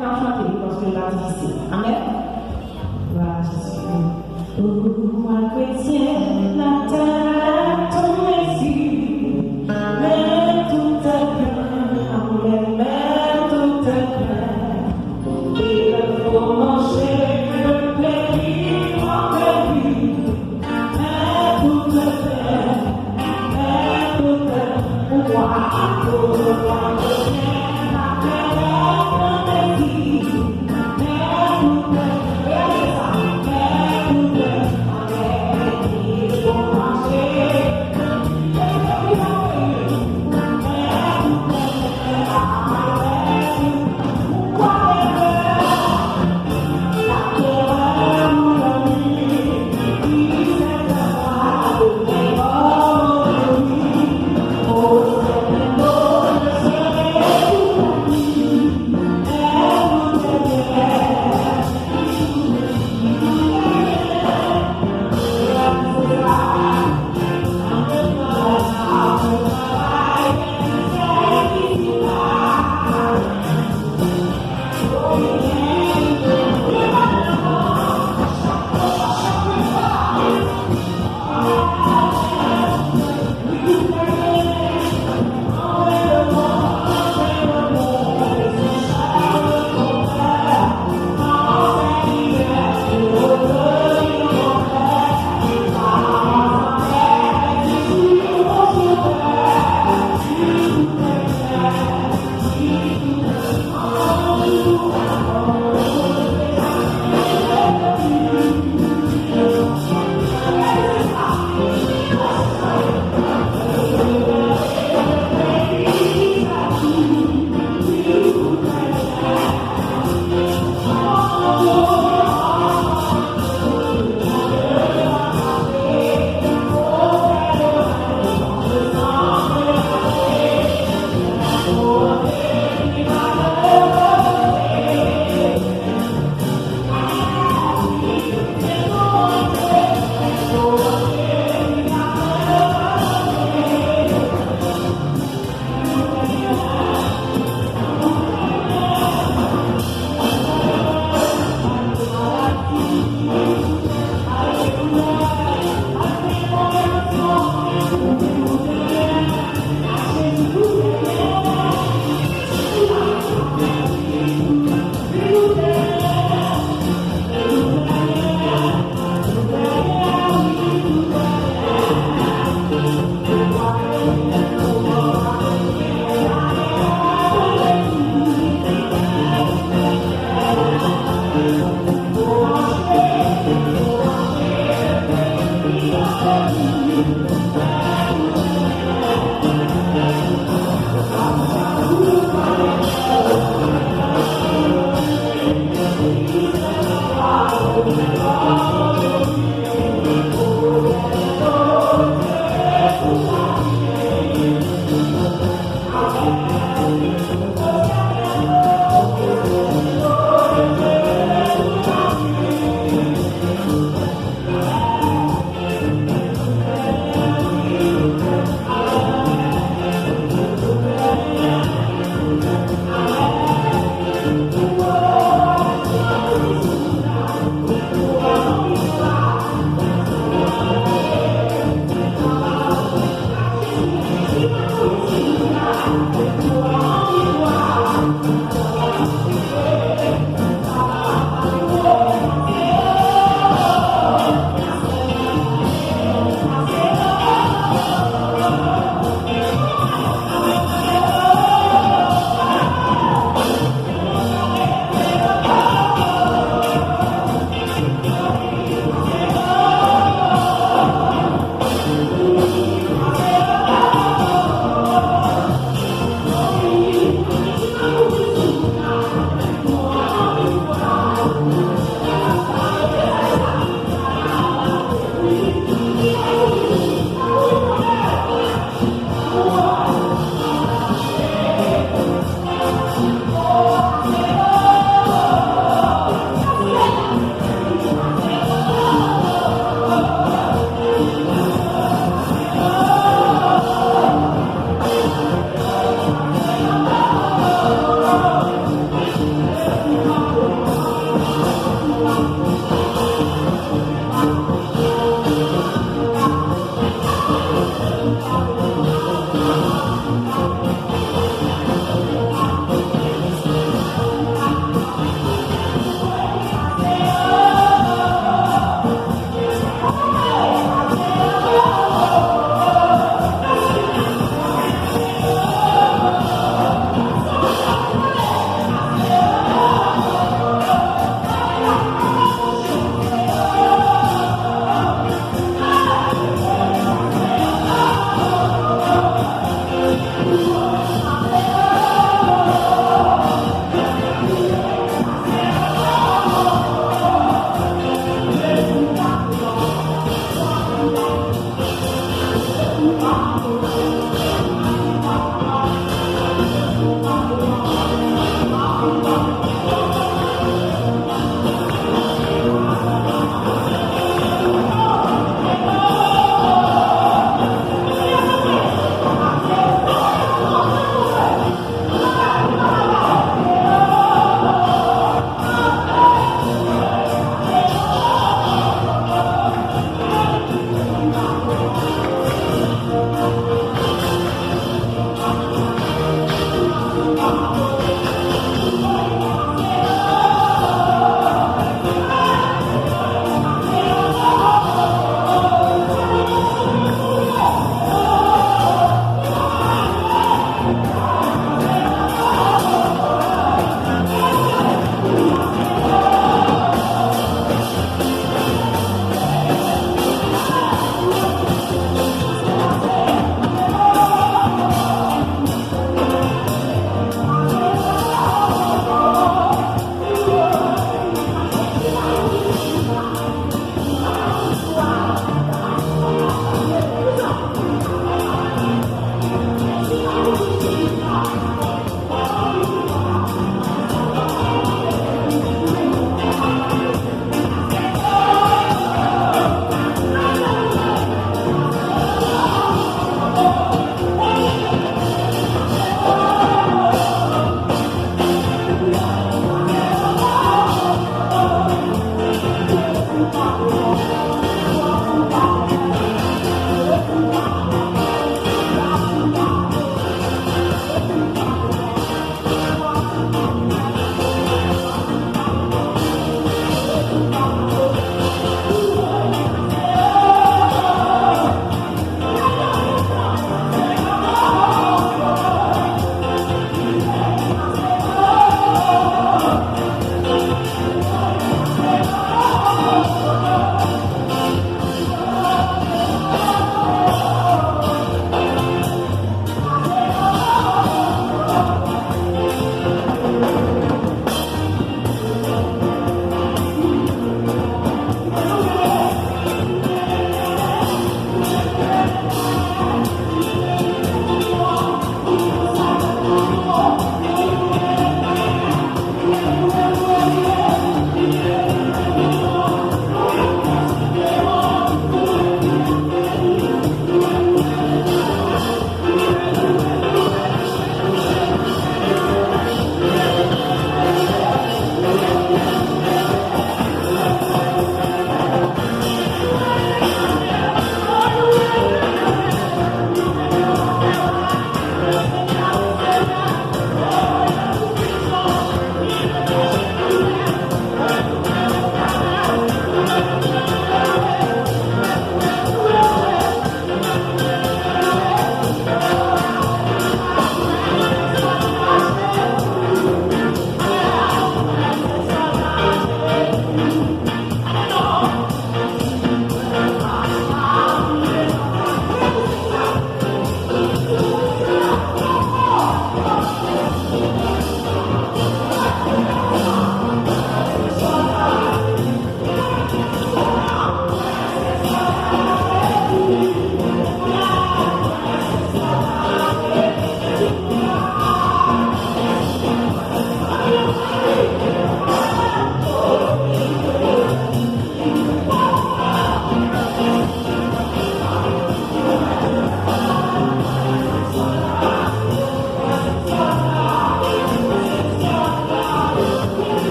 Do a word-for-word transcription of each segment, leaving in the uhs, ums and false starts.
N ap chante wi, paske l pa difisil. Amèn. Glwa a Jezi. Ou mwen kretyen, latè tonbe si. Men tout est bien, amèn, men tout est bien. Il faut manger le blé qui manque lui.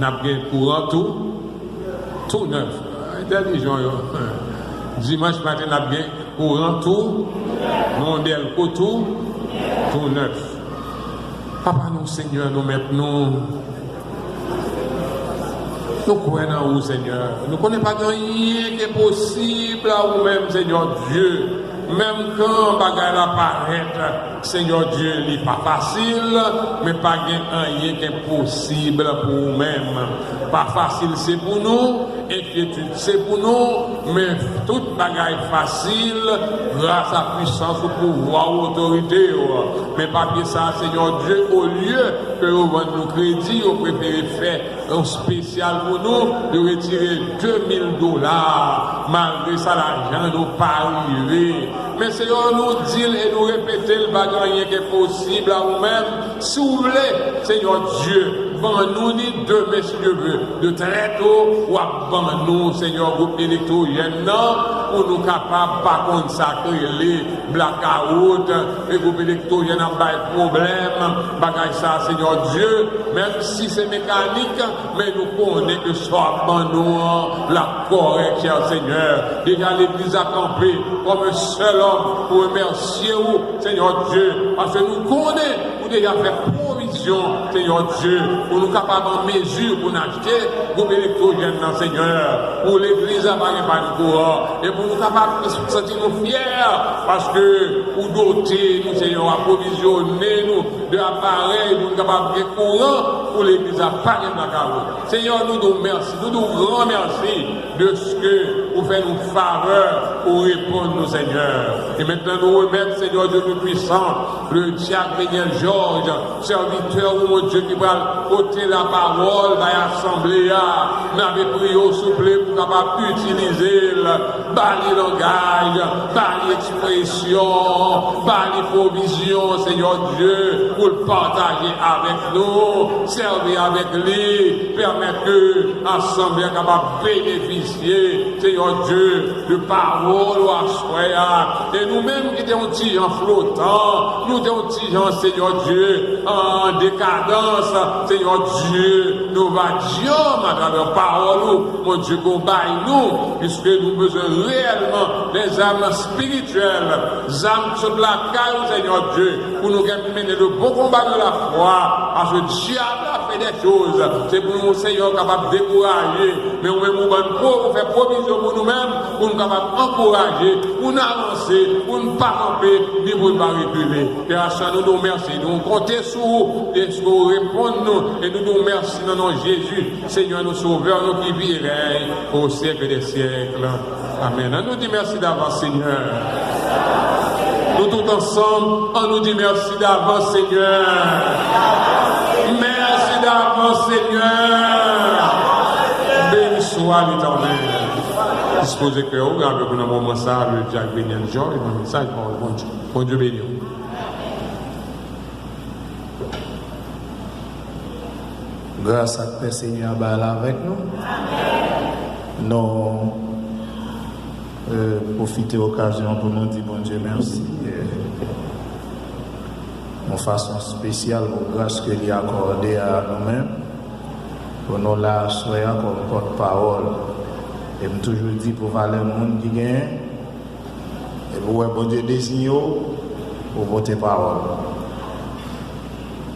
N ap gen kouran tou, tou nèf. Entèlijan yo. Dimanch maten, n ap gen kouran tou, modèl kou tou, tou nèf. Papa nou, Senyè, nou mèt nou, nou kwè nan ou, Senyè. Nou konnen pa gen anyen ki enposib a ou menm, Senyè Dye. Menm kan bagay la parèt, Senyè Dye, li pa fasil, men pa gen anyen ki enposib pou ou menm. Pa fasil se pou nou, enkyetid se pou nou, men tout bagay fasil gras a pwisans ou, pouvwa ou, otorite ou. Men papye sa, Senyè Dye, olye ke yo vann nou kredi, yo prefere fè yon espesyal pou nou, yo retire de mil dola. Malgre sa, lajan nou pa rive. Men Senyè, nou di l e nou repete l, pa gen anyen ki enposib a ou menm. Si w vle, Senyè Dye, ban nou li demen, si Dye vle, de trè to, w ap ban nou, Senyè, gwoup elektwojèn nan, pou nou kapab pa konn sa k rele blakawout, e gwoup elektwojèn ap bay pwoblèm, bagay sa, Senyè Dye, menm si se mekanik, men nou konnen ke sa w ap ban nou an, l ap kòrèk, chè Senyè. Deja legliz la kanpe kòm yon sèl òm pou remèsye ou, Senyè Dye, paske nou konnen ou deja fè pwovizyon, Senyè Dye, pou nou kapab an mezi pou n achte gwoup elektwojèn nan, Senyè, pou legliz la pa gen pàn kouran, e pou nou kapab santi nou fyè, paske ou dote nou, Senyè, w apwovizyone nou de aparèy pou nou kapab gen kouran, pou legliz la pa gen blakawout. Senyè, nou di w mèsi, nou di w gran mèsi de ce que ou fè nou favè, ou reponn nou, Senyè. E mentnan nou remèt, Senyè Dye Toupuisan, le dyak Veniel Georges, sèvitè ou, Bondye, ki pral pote lapawòl bay asanble a. N ap priye w, souple, pou w kapab itilize l, ba li langaj, ba li ekspresyon, ba li pwovizyon, Senyè Dye, pou l pataje avèk nou, sèvi avèk li, pèmèt ke asanble a kapab benefisye, Senyè Dye, de pawòl ou aswè a. E nou menm ki te yon ti jan flotan, nou te yon ti jan, Senyè Dye, an dekadans, Senyè Dye, nou va dyanm atravè pawòl ou, Bondye, ke w bay nou, piske nou bezwen reyèlman de zam espirityèl, zam ki sot lakay ou, Senyè Dye, pou nou gen mennen le bon konba de la fwa, paske dyab la fè de choz, se pou nou, Senyè, kapab dekouraje, men ou menm ou ban n pwo-, ou fè pwovizyon pou nou menm, pou nou kapab ankouraje, pou n avanse, pou n pa kanpe, ni pou n pa rekile. Pè, aswè nou di w mèsi, nou konte sou ou, deske w reponn nou, e nou di w mèsi nan non Jezi, Senyè nou, Sovè nou, ki viv e rèy o syèk dè syèk. Amèn. Ann nou di mèsi davans, Senyè. Nou tout ansanm, ann nou di mèsi davans, Senyè. Mèsi davans, Senyè. Beni swa Letènèl. Dispoze kè w, gade pou nan moman sa, le dyak Veniel Georges, nan mesaj pawòl Bondye. Bondye beni w. Gras ak pè Senyè a ba l avèk nou. Nou, euh, pwofite okazyon pou nou di Bondye mèsi, euh, yon fason espesyal pou gras ke li akòde a nou menm, pou nou la aswè a kòm pòtpawòl. E m toujou di pou valè moun ki genyen, epi w wè Bondye deziye w pou w pote pawòl.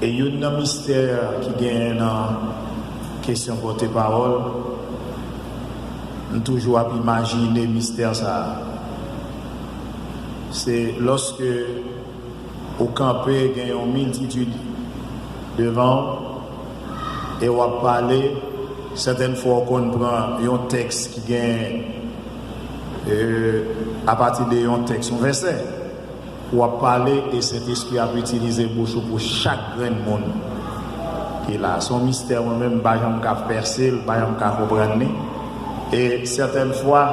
E youn nan mistè ki genyen nan kesyon pote pawòl, m toujou ap imajine mistè sa a. Se lòske ou kanpe, gen yon miltitid devan w, e w ap pale, sètèn fwa w konn pran yon tèks ki gen, euh, apati de yon tèks, yon vèsè, w ap pale, e Sentespri ap itilize bouch ou pou chak grenn moun ki la. Se yon mistè, mwen menm, m pa janm ka pèse l, m pa janm ka konprann li. E sètèn fwa,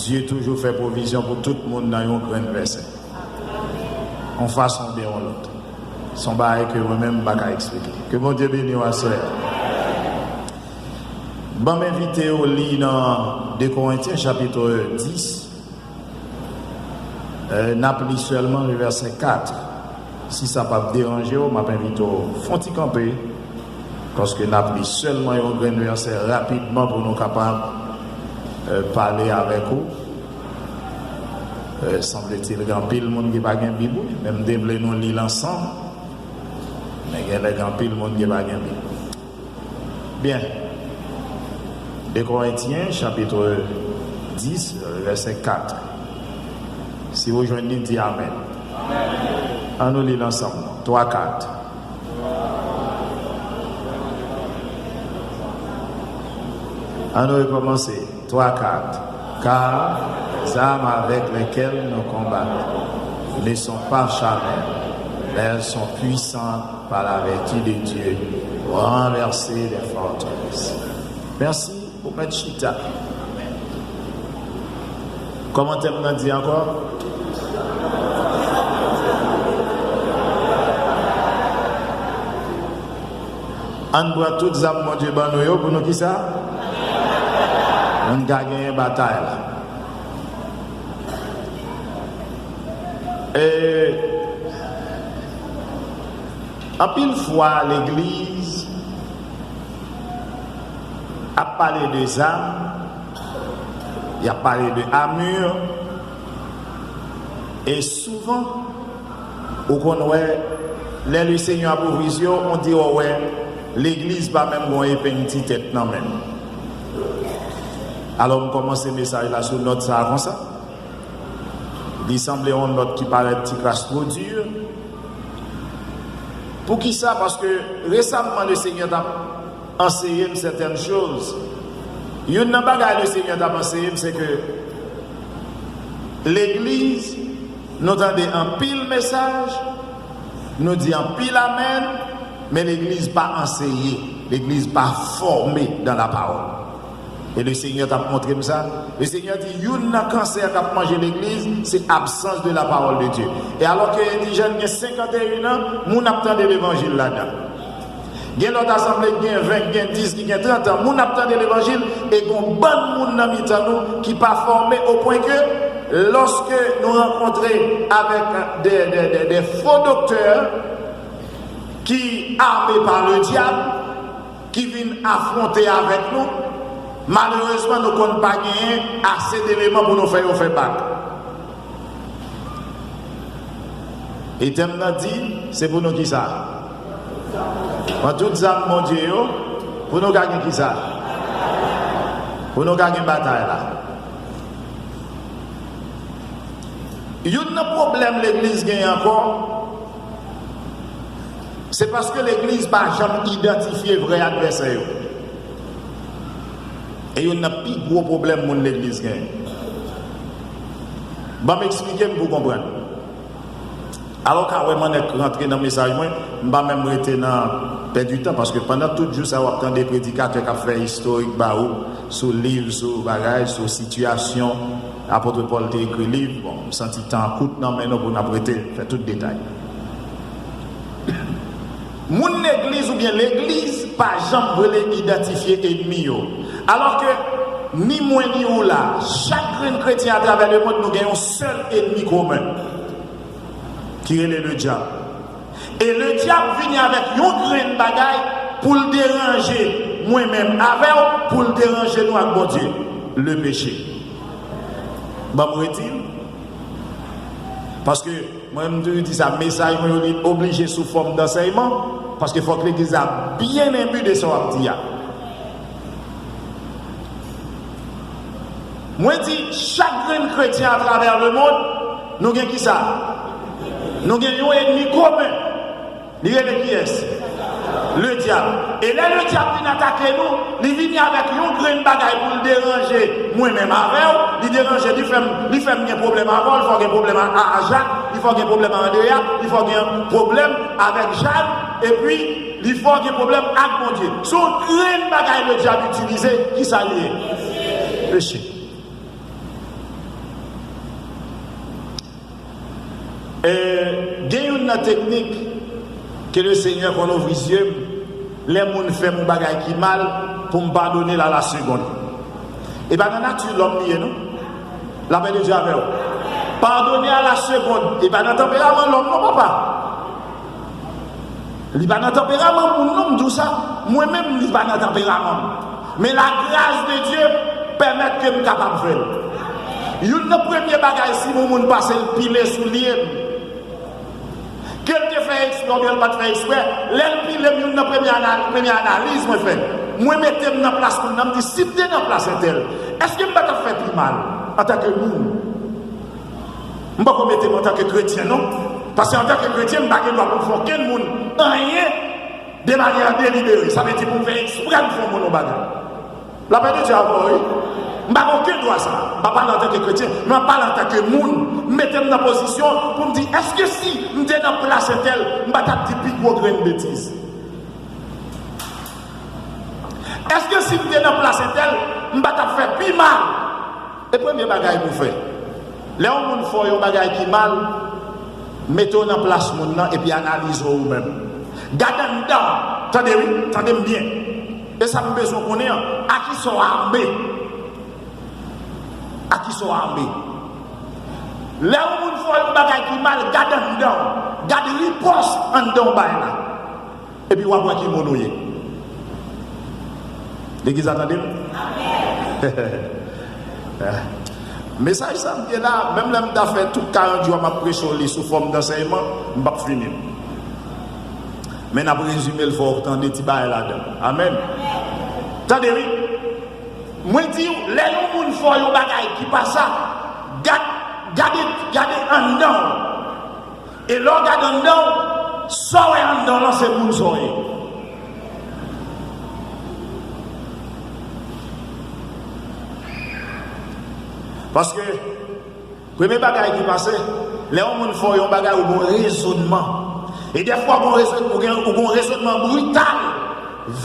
Dye toujou fè pwovizyon pou tout moun nan yon grenn vèsè. Yon fason oubyen yon lòt. Se yon bagay ke mwen menm m pa ka eksplike. Ke Bondye beni w aswè a. Ban m envite w li nan de Korentyen chapit dis. Eh, n ap li sèlman le vèsè kat. Si sa p ap deranje w, m ap envite w fè yon ti kanpe. Paske n ap li sèlman yon grenn vèsè rapidman pou nou kapab, eh, pale avèk ou. Eh, sanbletil gen anpil moun ki pa gen Bib, wi. Men m te vle nou li l ansanm. Men genlè gen anpil moun ki pa gen Bib. Byen. De Korentyen, chapit dis, vèsè kat. Si w jwenn li, di amèn. An nou li l ansanm non. Twa, kat. An nou rekòmanse. Twa, kat. Car les armes avec lesquelles nous combattons ne sont pas charnelles, mais elles sont puissantes par la vertu de Dieu pour renverser les forteresses. Mèsi. Ou mèt chita. Kòman tèm nan di ankò? Ann pran tout zam Bondye ban nou yo pou nou kisa? Pou n ka genyen batay la. E, anpil fwa, legliz ap pale de zam, y ap pale de amur, e souvan, ou konn wè, lè le Senyè ap ouvri zye w, on dirait w wè legliz pa menm gon epeng ti tèt nan men l. Alò, m kòmanse mesaj la sou nòt sa a konsa. Li sanble yon nòt ki parèt ti kras twò di. Poukisa? Paske resamman, le Senyè t ap anseye m sètèn choz. Youn nan bagay le Senyè t ap anseye m, se ke legliz, nou tande anpil mesaj, nou di anpil amèn, men legliz pa anseye, legliz pa fòme dans la parole. E le Senyè t ap montre m sa. Le Senyè di, youn nan kansè k ap manje legliz, se absence de la parole de Dieu. E alò ke endijèn gen senkant e yon an, moun ap tande levanjil ladan. Gen lòt asanble ki gen ven, ki gen dis, ki gen trant an, moun ap tande levanjil, e gon bann moun nan mitan nou ki pa fòme, o pwen ke lòske nou rankontre avèk de, de, de, de fo doktè ki ame pa le dyab, ki vin afwonte avèk nou, malerezman, nou konn pa genyen ase deleman pou nou fè yo fè bak. E tèm nan di, se pou nou kisa? Pran tout zam Bondye yo, pou nou ka gen kisa? Pou nou ka gen batay la. Youn nan pwoblèm legliz genyen ankò, se paske legliz pa janm idantifye vrè advèsè yo. E youn nan pi gwo pwoblèm moun legliz genyen. Ban m eksplike m pou w konprann. Alò, w ka wè m annik rantre nan mesaj mwen, m pa menm rete nan pèdi tan, paske pandan tout jou sa a, w ap tande predikatè k ap fè istorik ba ou sou liv, sou bagay, sou sitiyasyon. Apot Pòl te ekri liv, bon, m santi tan an kout nan men nou pou n ap rete fè tout detay. Moun legliz oubyen legliz pa janm vle idantifye ènmi yo. Alò ke ni mwen ni ou la, chak grenn kretyen atravè lemonn, nou gen yon sèl ènmi komen, ki rele ledyab. E ledyab vini avèk yon grenn bagay pou l deranje mwen menm avè w, pou l deranje nou ak Bondye, le péché. Ban m redi l. Paske mwen, m toujou di sa, mesaj mwen yo, li oblije sou fòm dansèyman, paske fòk legliz la byen enbi de sa w ap di a. Mwen di, chak grenn kretyen atravè lemonn, nou gen kisa? Nou gen yon ènmi komen. Li rele kiyès? Ledyab. E lè ledyab vin atake nou, li vini avèk yon grenn bagay pou l deranje mwen menm avè w, li deranje, li fè m, li fè m gen pwoblèm avè w, li fè w gen pwoblèm a, a, a Jak, li fè w gen pwoblèm a Andreya, li fè w gen pwoblèm avèk Jan, epi li fè w gen pwoblèm ak Bondye. Se yon grenn bagay ledyab itilize, kisa l ye? Peche. E, gen youn nan teknik ke le Senyè konn ouvri zye m, lè moun fè m yon bagay ki mal, pou m padone l a la segonn. E pa nan nati lòm li ye, non. Lapè de Dye avè w. Padone a la segonn. E pa nan tanperaman lòm, non, papa. Li pa nan tanperaman moun non, m di w sa. Mwen menm, li pa nan tanperaman m. Men lagras de Dye pèmèt ke m kapab fè l. Youn nan premye bagay, si yon moun pase l pile soulye m, ke l te fè eksprè oubyen l pa t fè eksprè, lè l pile m, youn nan premye anal-, premye analiz mwen fè, mwen mete m nan plas moun nan, m di, si m te nan plas entèl, èske m pa t ap fè pi mal antanke moun? M poko mete m antanke kretyen, non. Paske antanke kretyen, m pa gen dwa pou m fè okenn moun anyen de manyè delibere. Sa vle di pou m fè eksprè m fè yon moun yon bagay. Lapè de Dye avè w, wi. M pa gen okenn dwa sa. M pa pale antanke kretyen, men m ap pale antanke moun. M mete m nan pozisyon pou m di, èske si m te nan plas entèl, m pa t ap di pi gwo grenn betiz? Èske si m te nan plas entèl, m pa t ap fè pi mal? E premye bagay pou fè, lè yon moun fè w yon bagay ki mal, mete w nan plas moun nan epi analize w ou menm. Gad anndan w, tande wi, tande m byen. E sa m bezwen konnen an, a kisa w ame? A kisa w ame? Lè yon moun fè w yon bagay ki mal, gad anndan w, gad ripòs anndan w bay la. Epi w ap wè ki moun ou ye. Legliz la tande m? Mesaj sa m gen la, menm lè m ta fè tout karant jou a m ap preche w li sou fòm dansèyman, m p ap fini l. Men n ap rezime l, fò w tande ti bagay ladan l. Amèn. Tande wi. Mwen di w, lè yon moun fè w yon bagay ki pa sa, gad, gade, gade anndan w. E lè w gade anndan w, sa w wè anndan w lan, se moun sa w ye. Paske, premye bagay ki pase, lè yon moun fè w yon bagay, ou gon rezònman. E dèfwa, ou gon rezòn-, ou gen, ou gon rezònman brital,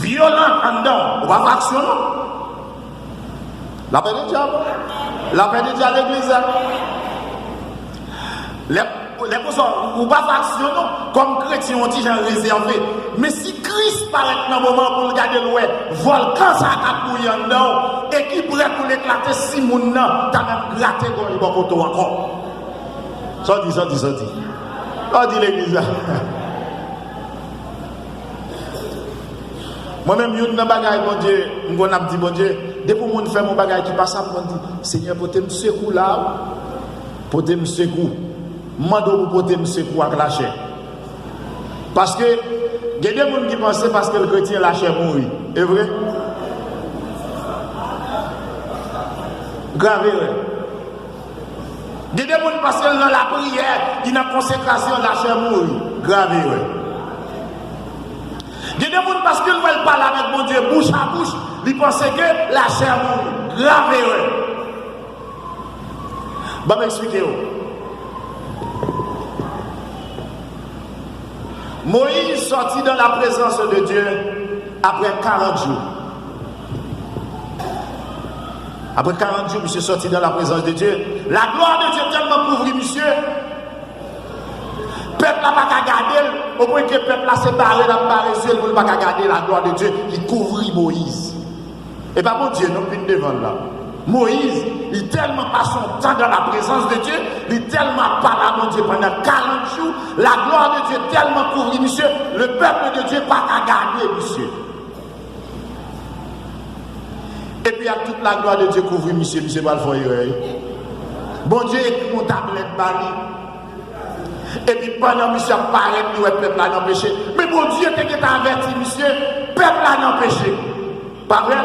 vyolan anndan w. Ou pa fè aksyon, non. Lapè de Dye avè w. Lapè de Dye a legliz la. Lè, lè konsa, ou pa fè aksyon non, kòm kretyen, yon ti jan rezève. Men si Kris parèt nan moman pou l gade l wè vòlkan sa k ap bouyi anndan w e ki prè pou l eklate, si moun nan ta menm grate gòj bò kote w ankò. Sa w di, sa w di, sa w di? Sa w di legliz la? Mwen menm, youn nan bagay Bondye, m konn ap di Bondye, depi yon moun fè m yon bagay ki pa sa, m konn di, Senyè, pote m sekou la, pote m sekou. M mande w pou pote m sekou ak lachè. Paske, gen de moun ki panse paske l kretyen, lachè mouri. E vre? Grav erè. Gen de moun paske l nan lapriyè, li nan konsekrasyon, lachè mouri. Grav erè. Gen de moun paske l wè l pale avèk Bondye bouch a bouch, li panse ke lachè mouri. Grav erè. Ban m eksplike w. Moyiz sòti dans la présence de Dieu après quarante jours. Apre karant jou, misye sòti dans la présence de Dieu. Laglwa de Dye tèlman kouvri misye, pèp la pa ka gade l, opwen ke pèp la se bare l ap bare zye l pou l pa ka gade laglwa de Dye ki kouvri Moyiz. E pa Bondye non k vin devan l la. Moyiz, li tèlman pase yon tan dans la présence de Dieu, li tèlman ap pale a Bondye pandan karant jou, laglwa de Dye tèlman kouvri misye, le peuple de Dieu pa ka gade misye. Epi ak tout laglwa de Dye kouvri misye, misye pral fè erè wi. Bondye ekri yon tablèt ba li. Epi pandan misye ap parèt, li wè pèp la nan peche. Men Bondye te gentan avèti misye, pèp la nan peche. Pa vre?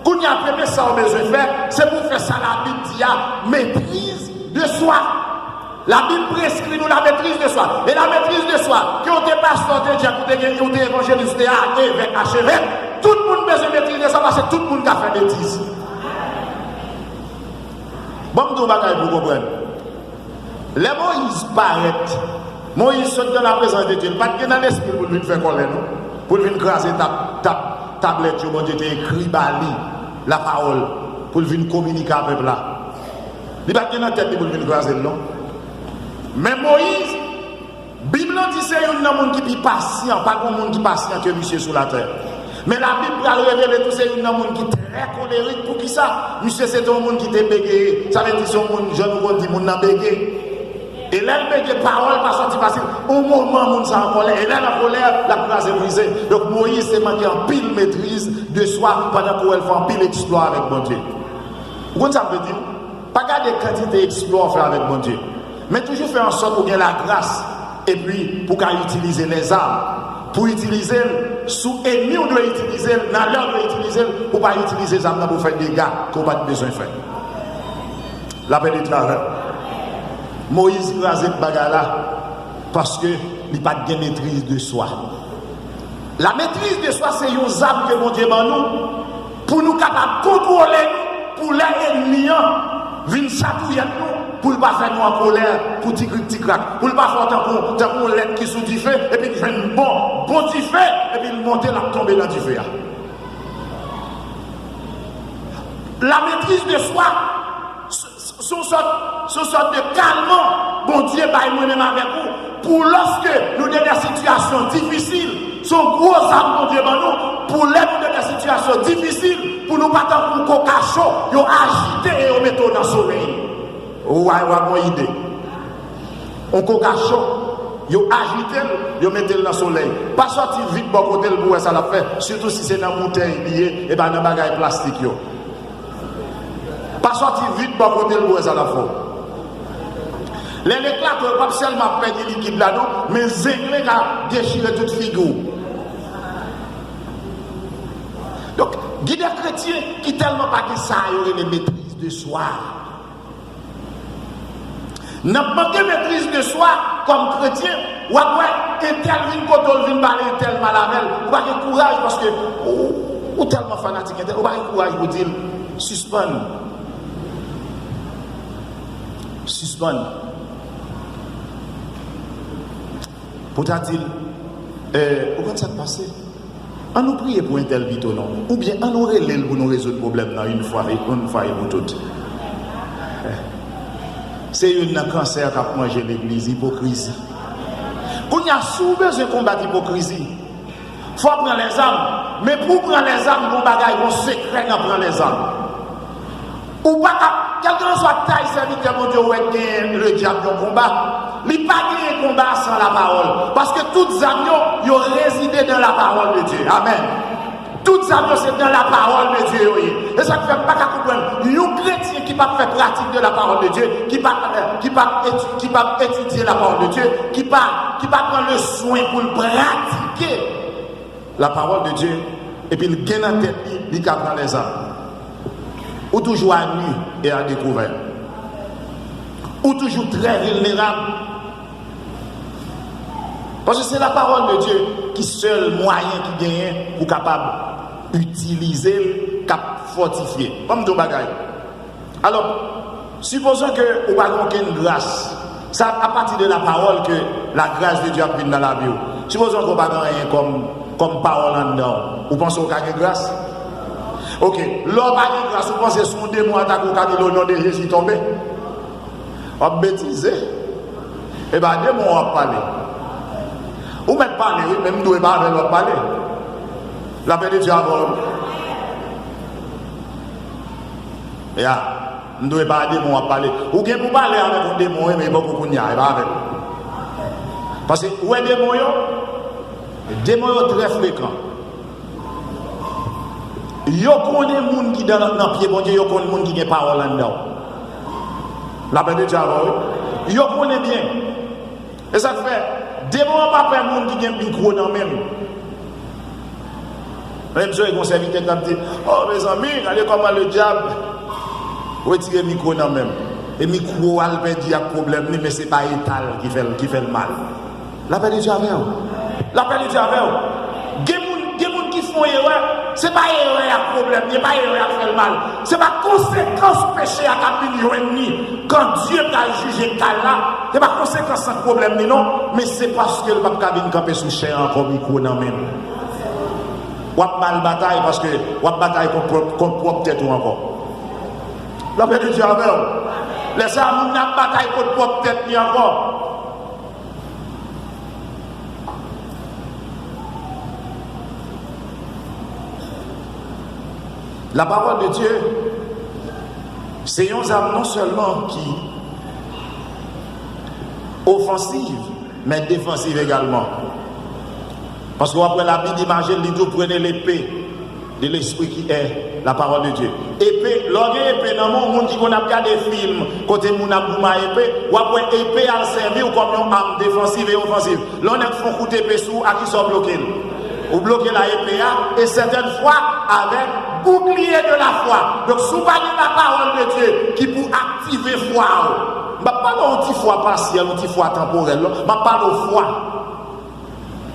Kounye a, premye sa w bezwen fè, se pou w fè sa Labib di a, maîtrise de soi. Labib preskri nou la maîtrise de soi. E la maîtrise de soi, ke w te pastè, w te dyak, w te gen, w te evanjelis, w te a-, evèk, achevèk, tout moun bezwen maîtrise de soi paske tout moun ka fè betiz. Ban m di w yon bagay pou w konprann. Lè Moyiz parèt, Moyiz sot dans la présence de Dieu, li pa t gen nan lespri l pou l vin fè kòlè, non. Pou l vin kraze tab, tab, tablèt yo Bondye te ekri ba li, lapawòl, pou l vin kominike a pèp la. Li pa t gen nan tèt li pou l vin kraze l, non. Men Moyiz, Bib lan di se youn nan moun ki pi pasyan, pa gen moun ki pasyan ke misye sou latè. Men Labib pral revele tou se youn nan moun ki trè kolerik. Poukisa? Misye se te yon moun ki te begeye. Sa vle di se yon moun, jan nou konn di, moun nan bege. E lè l bege, pawòl pa sòti fasil. Yon moman, moun sa an kòlè. E lè l an kòlè, l ap kraze brize. Donk, Moyiz te manke anpil metriz de swa pandan ke w wè l fè anpil eksplwa avèk Bondye. Ou konn sa m vle di w? Pa gade kantite eksplwa w fè avèk Bondye. Men toujou fè an sòt ou gen lagras, epi pou w ka itilize lèzam. Pou w itilize l sou enmi w dwe itilize l, nan lè w dwe itilize l, pou w pa itilize zam nan pou w fè dega ke w pa t bezwen fè. Lapè de Dye avè w. Moyiz kraze bagay la paske li pa t gen metriz de swa. La maîtrise de soi se yon zam ke Bondye ban nou pou nou kapab kontwole nou, pou lè ènmi an vin chatouye nou, pou l pa fè nou an kòlè pou ti krik ti krak, pou l pa fè w tankou, tankou yon lèt ki sou dife, epi l jwenn bon, bon dife, epi l monte, l ap tonbe nan dife a. La maîtrise de soi, se, se, se yon sòt, se yon sòt de kalman Bondye bay mwen menm avèk ou, pou lòske nou de nan sitiyasyon difisil, se yon gwo zam Bondye ban nou, pou lè nou de nan sitiyasyon difisil, pou nou pa tankou yon kokacho, yo ajite e yo mete w nan solèy. Ou a, ou a gon ide. Yon kokacho, yo ajite l, yo mete l nan solèy. Pa sòti vit bò kote l pou wè sa l ap fè, sitou si se nan boutèy li ye, e pa nan bagay plastik yo. Pa sòti vit bò kote l pou wè sa l ap fè w. Lè l eklate, w p ap sèlman ap pèdi likid la non, men zenglen ka dechire tout figi w. Donk, gen de kretyen ki tèlman pa gen sa yo rele maîtrise de soi. N ap manke maîtrise de soi kòm kretyen, w ap wè entèl vin kote w, l vin pale entèl mal avè l, ou pa gen kouraj paske ou, ou tèlman fanatik entèl, ou pa gen kouraj pou di l, sispann. Sispann. Pou ta di l, eh, ou konn sa k pase? An nou priye pou entèl pito non. Oubyen an nou rele l pou nou rezoud pwoblèm nan yon fwa, yon fwa e pou tout. Se youn nan kansè k ap manje legliz, ipokrizi. Kounye a, si w bezwen konbat ipokrizi, fò w pran lèzam. Men pou w pran lèzam, gon bagay, gon sekrè nan pran lèzam. Ou pa ka, kèlkeswa tay sèvitè Bondye ou wè k genyen ledyab yon konba, li pa genyen konba san lapawòl. Paske tout zam yo, yo rezide nan lapawòl de Dye. Amèn. Tout zam yo se nan lapawòl de Dye yo ye. E sa k fè m pa ka konprann yon kretyen ki p ap fè pratik de lapawòl de Dye, ki p ap, ki p ap eti-, ki p ap etidye lapawòl de Dye, ki pa, ki pa pran le swen pou l pratike lapawòl de Dye, epi l gen nan tèt li, li ka pran lèzam. Ou toujou à nu et à découvert. Ou toujou trè vilnerab. Paske se lapawòl de Dye ki sèl mwayen ki genyen pou kapab itilize l, k ap fòtifye. Ban m di w bagay. Alò, sipozon ke ou pa gen okenn gras, sa a pati de lapawòl ke la grâce de Dieu ap vin nan lavi w. Sipozon ke ou pa gen anyen kòm, kòm pawòl anndan w, ou panse ou ka gen gras? Oke, lè w pa gen gras, ou panse si yon demon atake w, ou ka di l o non de Jezi tonbe? W ap betize. E pa demon w ap pale. Ou mèt pale, wi, men m dwe pa avè l w ap pale. Lapè de Dye avè w. Ya, m dwe pa demon w ap pale. Ou gen pou pale avèk yon demon, wi, men e poko kounye a, e pa avè l. Paske, ou wè demon yo, demon yo trè frekan. Yo konnen moun ki nan, nan pye Bondye, yo konn moun ki gen pawòl anndan w. Lapè de Dye avè w, wi. Yo konnen byen. E sa k fè, demon an pa pè moun ki gen mikwo nan men l. Men m sonje gon sèvitè k t ap di, o, mezanmi, gade kòman ledyab retire mikwo nan men m. E mikwo a l pèdi ak pwoblèm li, men se pa eta l ki fè l, ki fè l mal. Lapè de Dye avè w. Lapè de Dye avè w. Gen moun, gen moun ki fè yon erè, se pa erè a k pwoblèm li, e pa erè a k fè l mal. Se pa konsekans peche a k ap vin jwenn li kan Dye pral jije ka l la. Se pa konsekans sa k pwoblèm li non, men se paske l p ap ka vin kanpe sou chè a ankò, mikwo nan men l. W ap mal batay paske w ap batay kont pwòp, kont pwòp tèt ou ankò. Lapè de Dye avè w. Lè sa a, moun nan ap batay kont pwòp tèt li ankò. Lapawòl de Dye se yon zam non sèlman ki, Ofansiv, men defansiv egalman. Paske w ap wè Labib imaje l, li di w, prenez l'épée de l'esprit qui est la parole de Dieu. Epe, lè w gen epe nan men w, moun ki konn ap gade fim kote moun ap goumen ak epe, w ap wè epe a sèvi w kòm yon am defansiv e ofansiv. Lè yon nèg fè yon kout epe sou ou, ak kisa w bloke l? Ou bloke l ak epe a, e sètèn fwa avèk bouclier de la foi. Donk, si w pa gen la parole de Dieu ki pou aktive fwa w, m p ap pale w yon ti fwa pasyèl, yon ti fwa tanporèl, non. M ap pale w fwa.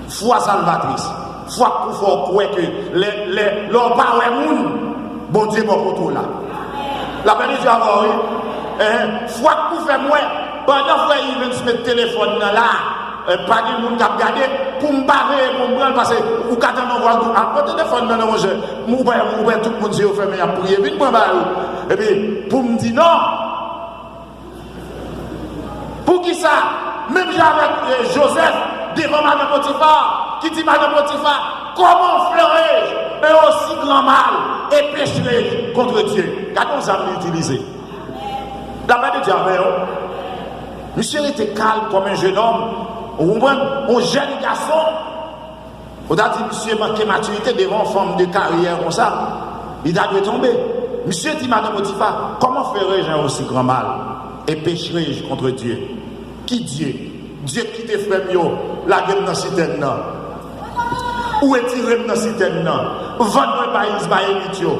Fwa salvatris. Fwa k pou fè w kwè ke lè, lè, lè w pa wè moun, Bondye bò kote w la. Lapè de Dye avè w, wi. Enhen. Fwa k pou fè m wè, pandan frè Evans met telefòn nan la, eh, pa gen moun k ap gade, pou m pa veye pou m pran l, paske ou ka tande yon vwa, ou di, "Ah, pran telefòn nan, non, monchè." Ou wè, ou wè tout moun, je yo fèmen, y ap priye, vin pran bagay ou. Epi, pou m di non. Poukisa, menm jan avèk, eh, Jozèf, devan madan Potifa, ki di madan Potifa, "Comment ferai-je un aussi grand mal et pécherai contre Dieu?" Gade yon zam li itilize. Lapè de Dye avè w. Misye rete kalm kòm yon jennonm. Ou konprann? Yon jèn gason. Ou ta di misye manke matirite devan yon fanm de karyè konsa. Li ta dwe tonbe. Misye di madan Potifa, "Comment ferai-je un aussi grand mal et pécherai-je contre Dieu?" Ki Dye? Dye ki te frè m yo lage m nan sitèn nan. Ou retire m nan sitèn nan. Vann mwen bay Izmayelit yo.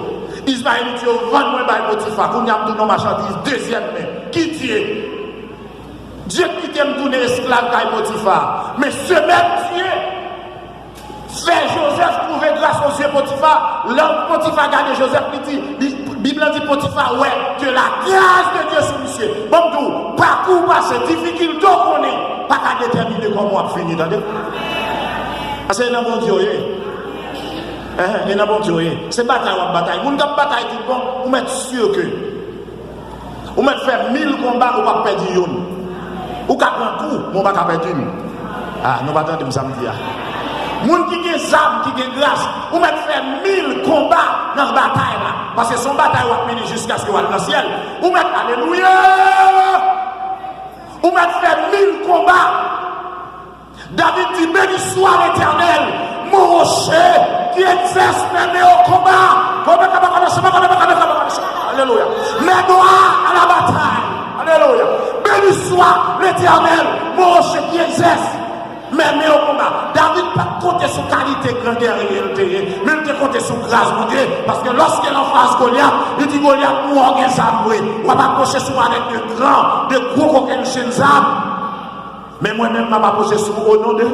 Izmayelit yo vann mwen bay Potifa. Kounye a m tounen yon machandiz dezyèm men. Ki Dye? Dye kite m tounen esklav kay Potifa. Men se menm Dye fè Jozèf twouve gras o zye Potifa. Lè Potifa gade Jozèf, li di, li, Bib la di Potifa wè ke la gras de Dye sou misye. Ban m di w, pakou w pase, difikilte w konnen, pa ka detèmine kòman w ap fini, tande. Paske e nan Bondye w ye. Enhen, e nan Bondye w ye. Se batay w ap batay. Moun k ap batay tout bon, ou mèt si ke Ou mèt fè mil konba, ou p ap pèdi youn. Ou ka pran kou, men ou pa ka pèdi l. Ah, nou pa tande m sa m di a. Moun ki gen zam, ki gen gras, ou mèt fè mil konba nan batay la. Paske se yon batay w ap mennen jiskaske w al nan syèl. Ou mèt, alelouya! Ou mèt fè mil konba. David di, "Béni soit l'Éternel, mon rocher qui exerce mes mains au combat." Alelouya. Mes doigts à la bataille. Alelouya. "Béni soit l'Éternel, mon rocher qui exerce mes mains au combat." David pa t konte sou kalite gran gèrye l te ye, men l te konte sou gras Bondye, paske lòske l anfas Golyat, li di Golyat, "Mwen w gen zam vre, w ap apwoche sou mwen avèk de gran, de gwo kokennchenn zam." Men mwen menm, m ap apwoche sou ou o non de.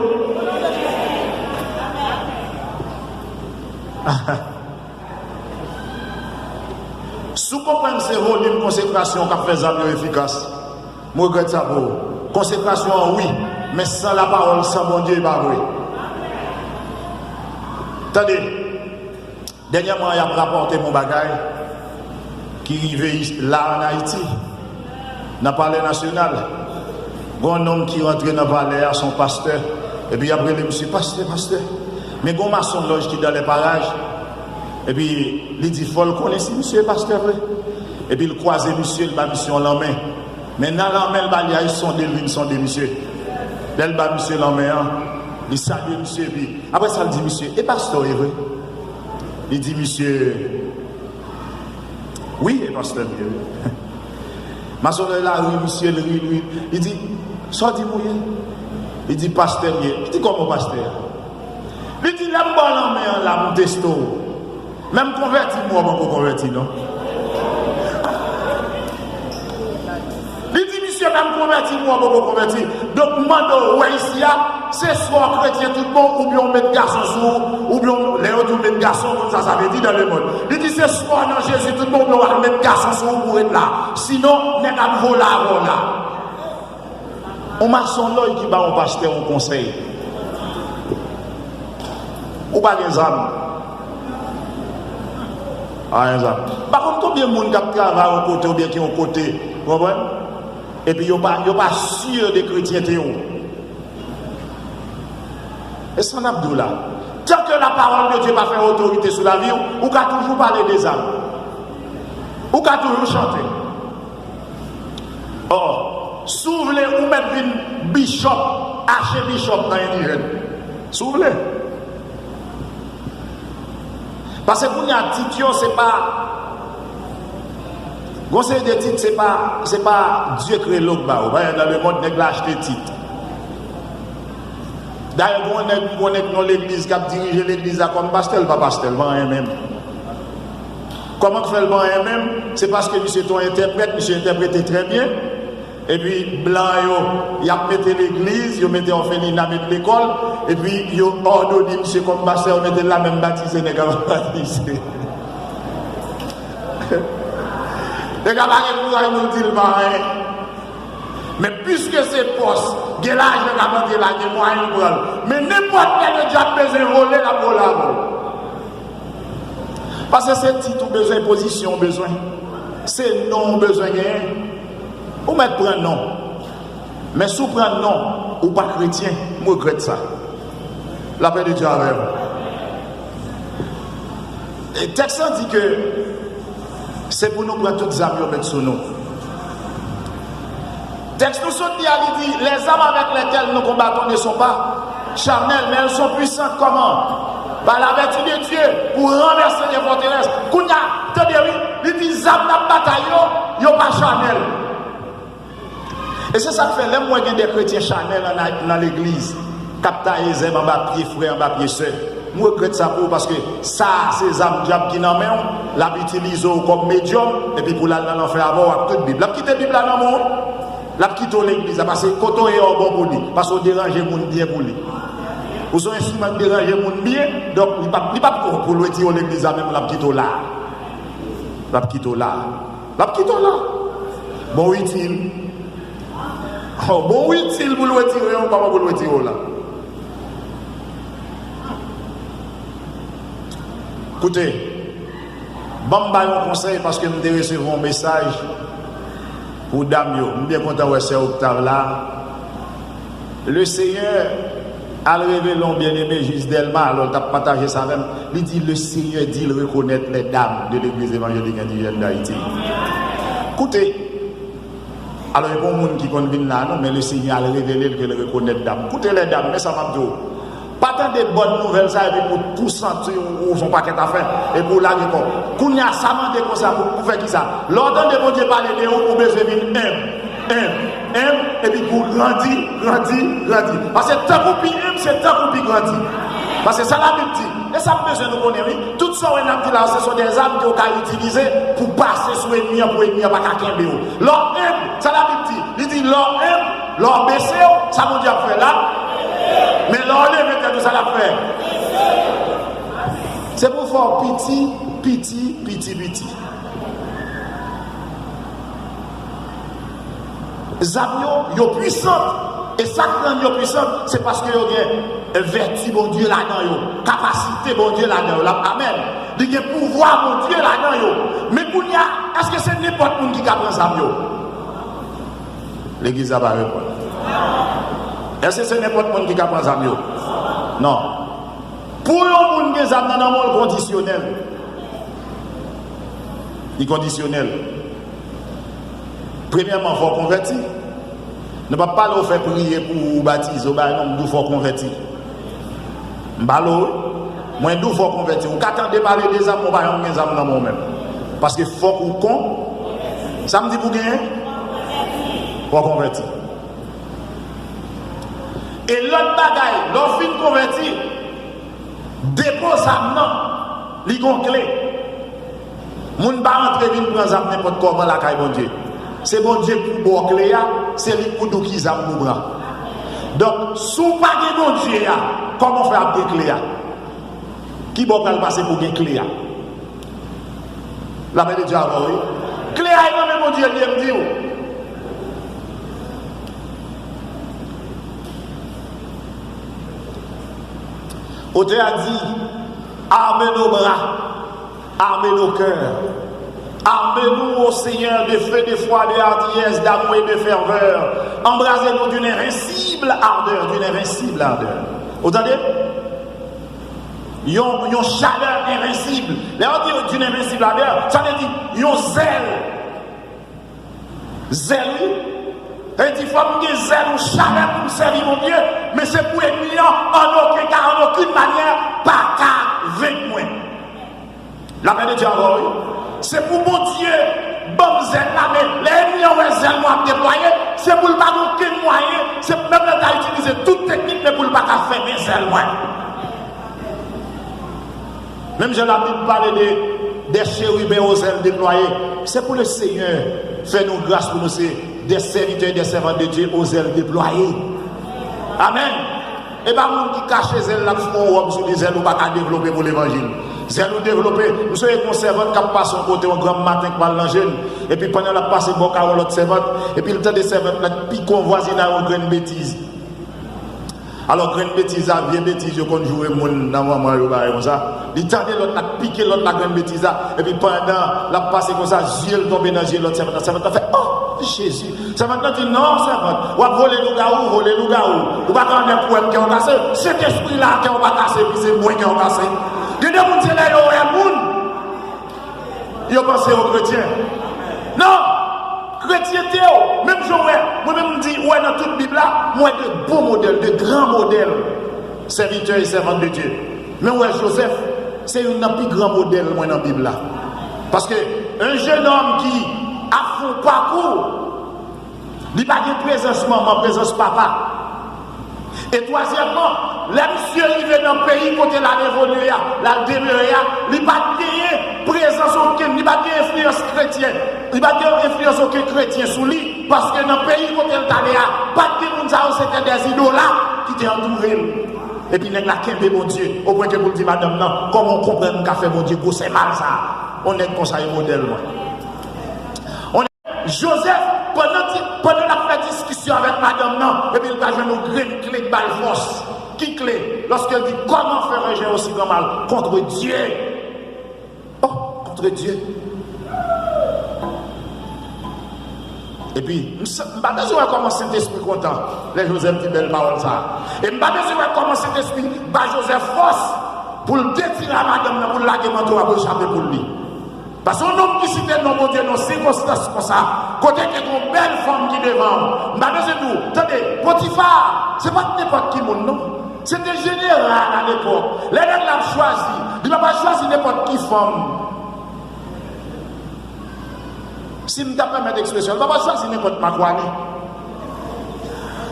Si w konprann se volim konsekrasyon k ap fè zam yo efikas, m regrèt sa pou ou. Konsekrasyon an, wi, men san lapawòl, san Bondye, e pa vre. Tande. Dènyèman, y ap rapòte m yon bagay ki rive is-, la ann Ayiti, nan Palè Nasyonal. Gen yon nonm ki rantre nan palè a, se yon pastè, epi y ap rele misye, "Pastè, pastè." Men gen yon masonlòj ki dans les parages, epi li di fò l konnen si misye e pastè vre. Epi l kwaze misye, l ba misye yon lanmen. Men nan lanmen l ba li a, li sonde l, vin sonde misye. Lè l ba misye lanmen an, li salye misye, epi apre sa, l di misye, "E pastè w ye vre?" Li di misye, "Wi, e pastè m ye, wi." Masonlòj la ri misye, l ri, l ri. Li di, "Sa w di m ou ye?" Li di, "Pastè m ye." Li di, "Kòman w pastè a?" Li di, "Lè m ba w lanmen an la, m teste w. Men m konvèti m wè w poko konvèti, non." Li di, "Misye, men m konvèti m wè w poko konvèti. Donk, m mande w, ou wè isi a, se swa w kretyen tout bon, oubyen w met gason sou ou, oubyen w, lè yo di w met gason, w konn sa sa vle di dans le monde." Li di, "Se swa w nan Jezi tout bon, oubyen w al met gason sou ou pou w ret la. Sinon, nèg ap vola avè w la." Yon masonlòj ki ba yon pastè yon konsèy. Ou pa gen zam. Pa gen zam. Pa konn konbyen moun k ap travay yon kote oubyen ki yon kote, ou konprann? Epi yo pa, yo pa si de kretyente w. E sa n ap di w la. Tan ke la parole de Dieu pa fè otorite sou lavi w, ou ka toujou pale de zam. Ou ka toujou chante. Ò, si w vle, ou mèt vin Bishop, achebishop nan endijèn. Si w vle. Paske kounye a, tit yo, se pa. Gon seri de tit, se pa, se pa Dye kreye l ou k ba yo. Paske nan lemonn, nèg la achte tit. Dayè, gon nèg, gon nèg nan legliz k ap dirije legliz la kòm pastè, l pa pastè, l pa anyen menm. Kòman k fè l pa anyen menm? Se paske misye te yon entèprèt, misye entèprete trè byen. Epi blan yo, y ap mete legliz, yo mete òfelina, met lekòl, epi yo òdone misye kòm pastè, yo mete l la, menm batize nèg ap batize. Nèg la pa gen kouraj pou l di l pa anyen. Men piske se pòs, gen lajan k ap antre la, gen mwayen l pran l. Men nenpòt lè ledyab bezwen vole, l ap vole avè w. Paske se tit ou bezwen, pozisyon ou bezwen. Se non ou bezwen genyen. Ou mèt pran non. Men si w pran non, ou pa kretyen, m regrèt sa. Lapè de Dye avè w. E tèks lan di ke se pou nou pran tout zam yo met sou nou. Tèks nou sot li a, li di, les armes avec lesquelles nous combattons ne sont pas charnelles, mais elles sont puissantes. Comment? Par la vertu de Dieu, pour renverser des forteresses. Kounye a, tande wi, li di zam n ap batay yo, yo pa chanèl. E se sa k fè, lè m wè gen de kretyen chanèl nan, nan legliz, k ap taye zèb anba pye frè, anba pye sè, m regrèt sa pou ou, paske sa a se zam dyab ki nan men w, l ap itilize w kòm medyòm, epi pou l al nan lanfè avè w ak tout Bib. L ap kite Bib la nan men w, l ap kite w legliz la, paske kote w ye a bon pou li, paske w deranje moun byen pou li. Ou se yon enstriman k deranje moun byen, donk li p ap, li p ap bon pou l retire w legliz la, menm l ap kite w la. L ap kite w la. L ap kite w la. Bon, w itil. Oh, bon, w itil pou l retire w, kòman pou l retire w la? Koute, ban m ba yon konsèy, paske m te resevwa yon mesaj pou dam yo. M byen kontan wè sè Octave la. Lesenyè al revele yon byeneme, Jis Dèlma, alò l t ap pataje sa avè m, li di, Lesenyè di l rekonèt lè dam de Legliz Evanjelik Endijèn d Ayiti. Koute, alò, e pa yon moun ki konn vin la, non, men Lesenyè al revele l ke l rekonèt dam. Koute lè dam, men sa m ap di w. Pa tande bòn nouvèl sa, epi pou, pou santi w, ou fè yon pakèt afè, epi w lage kò w. Kounye a, sa mande konsa, pou, pou fè kisa? Lè w tande Bondye pale de ou, ou bezwen vin enb. Enb, enb, epi pou grandi, grandi, grandi. Paske tank ou pi enb, se tank ou pi grandi. Paske sa Labib di, e sa m bezwen nou konnen, wi. Tout sa w wè n ap di la, se son dèzam ke w ka itilize pou pase sou ènmi an, pou ènmi an pa ka kenbe w. Lè w enb, sa Labib di, li di, lè w enb, lè w bese w, sa Bondye ap fè la? Men lè w leve tèt ou, sa l ap fè? Se pou fè w piti, piti, piti, piti. Zam yo, yo pwisant. E sa k rann yo pwisant, se paske yo gen vèti Bondye ladan yo, kapasite Bondye ladan yo. L ap, amèn. Li gen pouvwa Bondye ladan yo. Men kounye a, èske se nenpòt moun ki ka pran zam yo? Legliz la pa reponn. Èske se nenpòt moun ki ka pran zam yo? Non. Pou yon moun gen zam nan nan men w, l kondisyonèl. Li kondisyonèl. Premyèman, fò w konvèti. Nou p ap pale w fè priye pou ou batize, w bay non, m di w fò w konvèti. M pale w, wi. Mwen di w fò w konvèti. Ou ka tande pale de zam, men w pa janm gen zam nan men w menm. Paske fòk ou kon-, sa m di pou genyen? Fò w konvèti. E lòt bagay, lè w fin konvèti, depo zam nan, li gon kle. Moun pa rantre vin pran zam nenpòt kòman lakay Bondye. Se Bondye k pou ba w kle a, se li k pou di w ki zam pou pran. Donk, si w pa gen Bondye a, kòman w fè ap gen kle a? Ki bò w pral pase pou w gen kle a? Lapè de Dye avè w, wi. Kle a nan men Bondye l ye, m di w. Otè a di, armez nos bras, armez nos cœurs. Armez-nous, ô Seigneur, de feu, de foi, de hardiesse, d'amour et de ferveur. Embrasez-nous d'une invincible ardeur, d'une invincible ardeur. Ou tande? Yon, yon chalè envensib. Lè yo di d'une invincible ardeur, sa vle di yon zèl. Zèl, wi. Sa vle di, fò m gen zèl, yon chalè pou m sèvi Bondye, men se pou ènmi an, an okenn ka, an okenn manyè, pa ka venk mwen. Lapè de Dye avè w, wi. Se pou Bondye ban m zèl la, men lè ènmi an wè zèl mwen ap deplwaye, se pou l pa gen okenn mwayen, se menm lè l ta itilize tout teknik, men pou l pa ka fèmen zèl mwen. Menm jan Labib pale de des chérubins aux ailes déployées, c'est pour le Seigneur faire nous grâce pour nous, c'est des serviteurs et des servantes de Dieu aux ailes déployées. Amen. E pa moun ki kache zèl l ap fè yon wòb sou li, zèl ou pa ka devlope pou levanjil. Zèl ou devlope, m sonje gen yon sèvant k ap pase yon kote yon granm maten k pral nan jèn, epi pandan l ap pase bò kay yon lòt sèvant, epi l tande sèvant la pike yon vwazinay yon grenn betiz. Alò, grenn betiz la, vye betiz yo konn joure moun nan manman yo, bagay konsa. Li tande lòt la, pike lòt la grenn betiz la, epi pandan l ap pase konsa, zye l tonbe nan zye lòt sèvant la. Sèvant la fè, "Oh, Jezi!" Sèvant la di, "Non, sèvant, w ap vole lougawou, vole lougawou. Ou pa ka annik wè m kè w kase. Sentespri la, kè w pa kase, epi se mwen kè w kase." Gen de moun, se lè yo wè moun, yo panse yo kretyen. Non! Kretyen te yo, menm jan w wè, mwen menm m di, w wè nan tout Bib la, m wè de bon modèl, de gran modèl, sèvitè e sèvant de Dye. Men w wè Jozèf, se youn nan pi gran modèl mwen nan Bib la. Paske, yon jennonm ki ap fè yon pakou, li pa gen prezans manman, prezans papa. E twazyèmman, lè misye rive nan peyi kote l al evolye a, l al demere a, li pa t genyen prezans okenn, li pa t gen enfliyans kretyen, li pa t gen enfliyans okenn kretyen sou li, paske nan peyi kote l t ale a, pa t gen moun sa yo, se te dèzidola ki te antoure l. Epi nèg la kenbe Bondye, opwen ke pou l di madanm nan, "Kòman w konprann m ka fè Bondye gwosè mal sa a?" Yon nèg konsa e modèl mwen. Jozèf, pandan ti, pandan l ap fè diskisyon avèk madanm nan, epi l pa jwenn yon grenn kle k ba l fòs. Ki kle? Lòske l di, "Comment ferai-je un si grand mal contre Dieu?" Oh, contre Dieu. Epi, m sa- m pa bezwen wè kòman Sentespri kontan lè Jozèf di bèl pawòl sa a. E m pa bezwen wè kòman Sentespri ba Jozèf fòs pou l detire a madanm nan, pou l lage manto a, pou l chape poul li. Paske yon nonm ki site non Bondye nan sikonstans konsa, kote ke gen yon bèl fanm ki devan w, m pa bezwen di w, tande, Potifa, se pa t nenpòt ki moun, non. Se te jeneral alepòk. Lè nèg la ap chwazi, li pa pral chwazi nenpòt ki fanm. Si m ta pèmèt ekspresyon, li pa pral chwazi nenpòt makwani.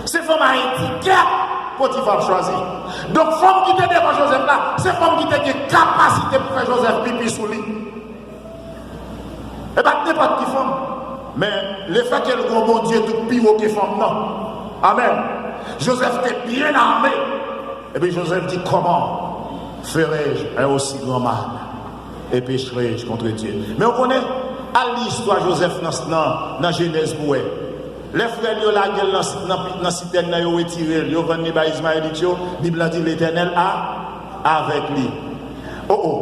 Se fanm a etikèt Potifa ap chwazi. Donk, fanm ki te devan Jozèf la, se fanm ki te gen kapasite pou fè Jozèf pipi sou li. E pa t nenpòt ki fanm. Men, lefètke l gen yon Bondye tout pi wo ke fanm nan. Amèn. Jozèf te byen ame. Epi Jozèf di, comment ferai-je un aussi grand mal et pécherai-je contre Dieu? Men w konnen, al li istwa Jozèf nan, nan, nan Jenèz pou wè. Lè frè l yo lage l nan, nan, nan sitèn nan, yo retire l, yo vann li bay Izmayelit yo, Bib la di, Letènèl a avèk li. Oh, oh.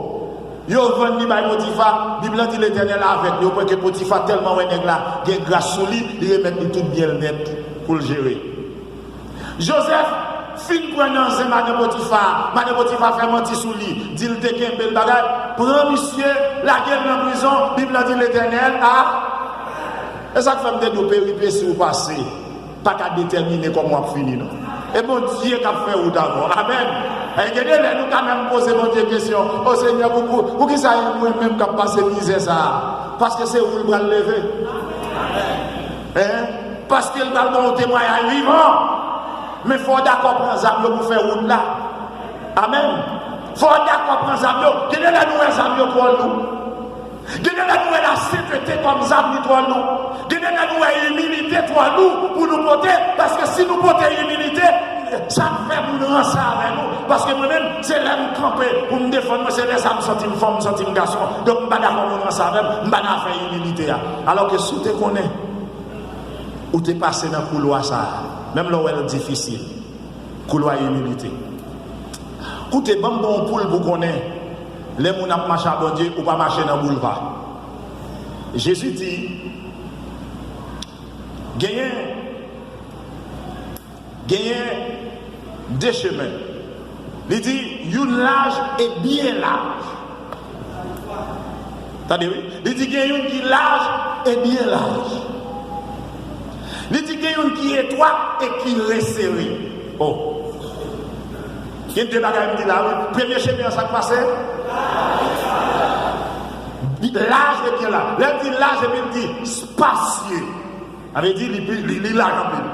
Yo vann li bay Potifa, Bib la di Letènèl avèk li, opwen ke Potifa tèlman wè nèg la gen gras sou li, li remèt li tout byen l nèt pou l jere. Jozèf fin pran nan zen madan Potifa, madan Potifa fè manti sou li, di l te kenbe l bagay, pran misye, lage l nan prizon, Bib la di Letènèl a. E sa k fè m te di w peripesi w pase pa ka detèmine kòman w ap fini, non. E Bondye k ap fè wout avè w. Amèn. E gen de lè nou ka menm poze Bondye kesyon, "O Senyè, pou, pou, poukisa e mwen menm k ap pase mizè sa a?" Paske se ou l pral leve. Hein? Paske l pral ba w yon temwayaj vivan. Men fò w dakò pran zam yo pou fè wout la. Amèn. Fò w dakò pran zam yo. Gen de lè nou wè zam yo twò lou. Gen de lè nou wè lasentete kòm zam li twò lou. Gen de lè nou wè imilite twò lou pou nou pote, paske si nou pote imilite, sa ap fè moun ranse avè nou. Paske mwen menm, se lè m kanpe pou m defann mwen, se lè sa m santi m fò, m santi m gason. Donk, m pa dakò moun ranse avè m, m pa nan afè imilite a. Alòske si w te konnen, ou te pase nan koulwa sa a, menm lè w wè l difisil. Koulwa imilite. Koute, ban m ba w yon poul pou konnen, lè moun ap mache a Bondye, ou pa mache nan boulva. Jezi di, genyen, genyen de chemen. Li di, youn laj e byen laj. Tande wi. Li di gen youn ki laj e byen laj. Li di gen youn ki etwat e ki resere. Oh. Gen de bagay m di la, wi. Premye chemen an, sa k pase? Laj ebyen la. Lè l di laj epi l di spasye. Sa vle di li, li, li laj anpil.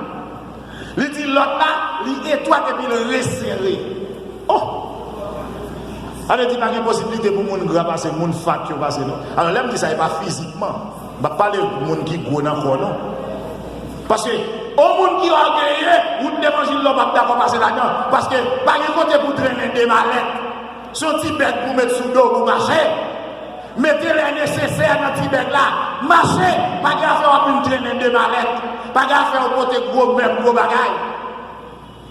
Li di lòt la, li etwat epi l resere. Oh! Sa vle di pa gen posiblite pou moun gra pase, moun fat yo pase, non. Alò, lè m di sa, e pa fizikman. M pa pale moun ki gwo nan kò, non. Paske, yon moun ki ògeye, wout levanjil la w p ap dakò pase ladan. Paske, pa gen kote pou trennen de malèt. Se yon ti bèg pou met sou do w pou mache. Mete lè nesesè nan ti bèg la. Mache, pa gen afè w ap vin trennen de malèt. Pa gen afè w pote gwo mèb, gwo bagay.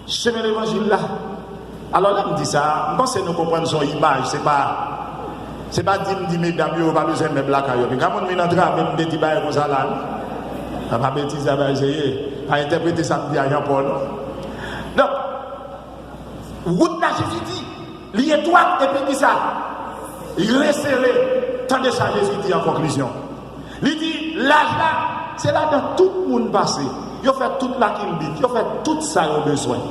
Chemen levanjil la. Alò, lè m di sa, m panse nou konprann se yon imaj, se pa, se pa di m di medam yo, yo pa bezwen mèb lakay yo. Gen moun vin antrave m de ti bagay konsa la, wi. Sa pa betiz sa bagay se ye. Pa entèprete sa m di a Jean Paul, non. Donk, wout la, Jezi di, li etwat, epi ki sa? Li resere. Tande sa Jezi di an konklizyon. Li di, laj la, se ladan tout moun pase. Yo fè tout lakilbit, yo fè tout sa yo bezwen.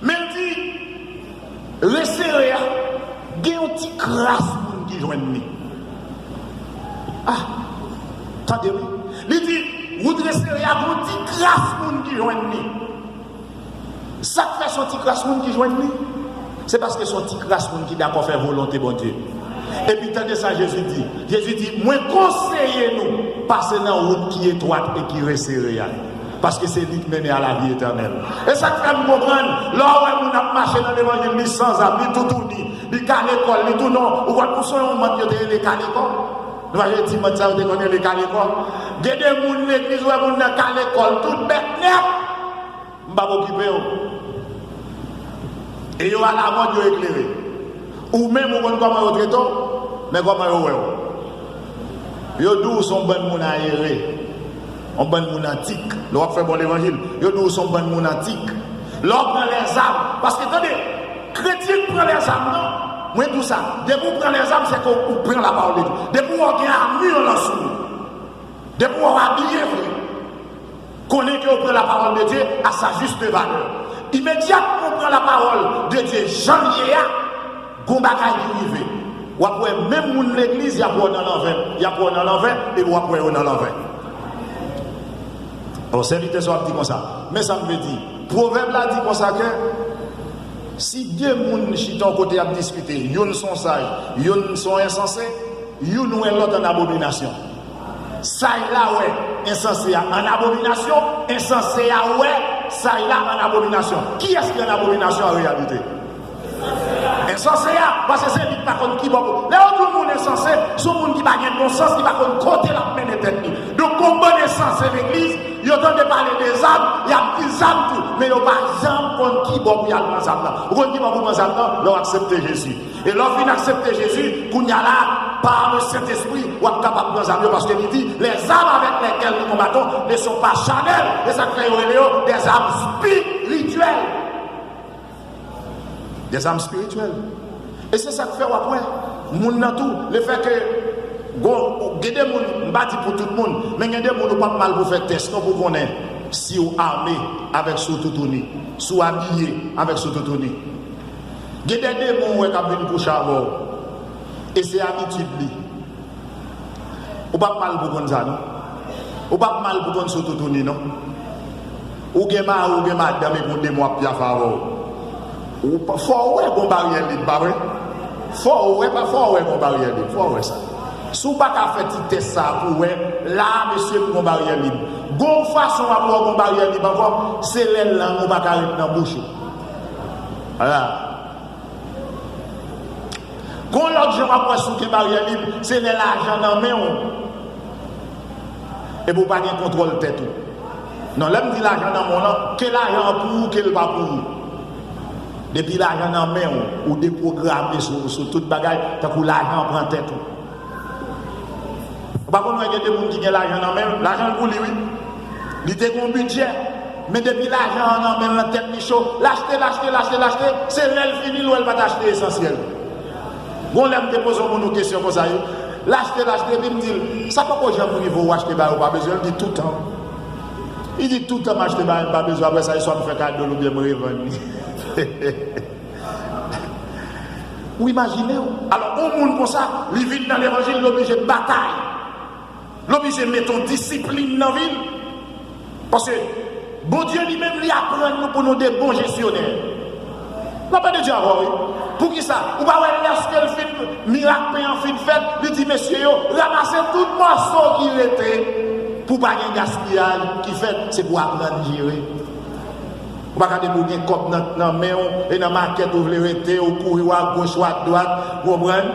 Men l di, resere a, gen yon ti kras moun ki jwenn li. Ah, tande wi. Li di, wout resere a, gen yon ti kras moun ki jwenn li. Sa k fè se yon ti kras moun ki jwenn li? Se paske se yon ti kras moun ki dakò fè volonte Bondye. Epi tande sa Jezi di. Jezi di, mwen konseye nou pase nan wout ki etwat e ki resere a. Paske se li k mennen a lavi etènèl. E sa k fè m konprann, lè w wè moun ap mache nan levanjil, li san zam, li toutouni, li kale kò l, li tou non, ou konn ou sonje yon mant yo te rele kale kò? Nou pa sonje ti mant sa yo te konn rele kale kò? Gen de moun legliz, wè moun nan kale kò l, tout bèt nèt. M p ap okipe w. E yo alamòd, yo eklere. Ou menm, ou konn kòman yo trete w, men kòman yo wè w. Yo di w se yon bann moun ayere, yon bann moun antik. Lè w ap fè bon levanjil, yo di w se yon bann moun antik. Lè w pran lèzam, paske tande, kretyen k pran lèzam nan, mwen di w sa, depi w pran lèzam, se ke w pran lapawòl de Dye. Depi w wè w gen amir lan sou ou, depi w wè w abiye vre, konnen ke w pran lapawòl de Dye à sa juste valeur. Imedyatman w pran lapawòl de Dye jan l ye a, gon bagay ki rive. W ap wè menm moun legliz, y ap wè w nan lanvè, y ap wè w nan lanvè, epi w ap wè yo nan lanvè. Bon, sèvitè sa w ap di konsa. Men sa m vle di. Pwovèb la di konsa ke si de moun chita yon kote y ap diskite, youn se yon saj, youn se yon ensanse, youn wè lòt an abominasyon. Saj la wè ensanse a an abominasyon, ensanse a wè saj la an abominasyon. Kiyès ki an abominasyon an reyalite? Ensanse a, paske se li k pa konn ki bò pou. Lè yo di yon moun ensanse, se yon moun ki pa gen bon sans, ki pa konn kote l ap mennen tèt li. Donk, gon bann ensanse legliz, yo tande pale de zam, y ap di zam tou, men yo pa janm konn ki bò pou y al pran zam nan. Ou konn ki bò pou pran zam nan? Lè w aksepte Jezi. E lè w fin aksepte Jezi, kounye a la, par le Saint-Esprit, w ap kapab pran zam yo, paske li di, les armes avec lesquelles nous combattons ne sont pas charnelles. E sa k fè yo rele yo des armes spirituelles. Des armes spirituelles. E se sa k fè w ap wè moun nan tou, le fè ke gon, gen de moun, m pa di pou tout moun, men gen de moun ou p ap mal pou fè tès non pou konnen si w ame avèk si w toutouni, si w abiye avèk si w toutouni. Gen de demon ou wè k ap vin kouche avè w. E se abitid li. Ou p ap mal pou konn sa, non. Ou p ap mal pou konn si w toutouni, non. Ou gen mari, ou gen madanm, epi yon demon ap pyafe avè w. Ou pa, fò w wè gon baryè lib, pa vre? Fò w wè, pa, fò w wè gon baryè lib, fò w wè sa. Si w pa ka fè ti tès sa a pou w wè, la a, mesye, gon baryè lib. Gon fason w ap wè gon baryè lib ankò, se lè lang ou pa ka ret nan bouch ou. Ala. Gon lòt jan w ap wè si w gen baryè lib, se lè lajan nan men w. Epi w pa gen kontwòl tèt ou. Non, lè m di lajan nan men w lan, ke lajan an pou ou, ke l pa pou ou. Depi lajan nan men w, ou depwograme sou, sou tout bagay, tankou lajan an pran tèt ou. Ou pa konn wè gen de moun ki gen lajan nan men l, lajan l pou li wi. Li te gen yon bidjè, men depi lajan an nan men l, nan tèt li cho, l achte, l achte, l achte, l achte, se lè l fini l wè l pa t achte esansyèl. Gon lè m te poze yon moun yon kesyon konsa wi, l achte, l achte, epi m di l, sa poko janm rive w achte bagay ou pa bezwen, l di toutan. Li di, "Toutan m achte bagay m pa bezwen, apre sa, e swa m fè kado l oubyen m revann li." Ou imajine w? Alò, yon moun konsa, li vin nan levanjil, li oblije batay. Li oblije met yon disiplin nan vi l. Paske Bondye li menm, li aprann nou pou nou de bon jesyonè. Lapè de Dye avè w, wi. Poukisa? Ou pa wè lèske l fin, mirak pen an fin fèt, li di mesye yo, "Ranmase tout mòso ki rete pou pa gen gaspiyaj ki fèt, se pou aprann jere." Ou pa ka depi w gen kòb nan, nan men w, e nan makèt ou vle rete, ou kouri, w agoch, w adwat, ou konprann?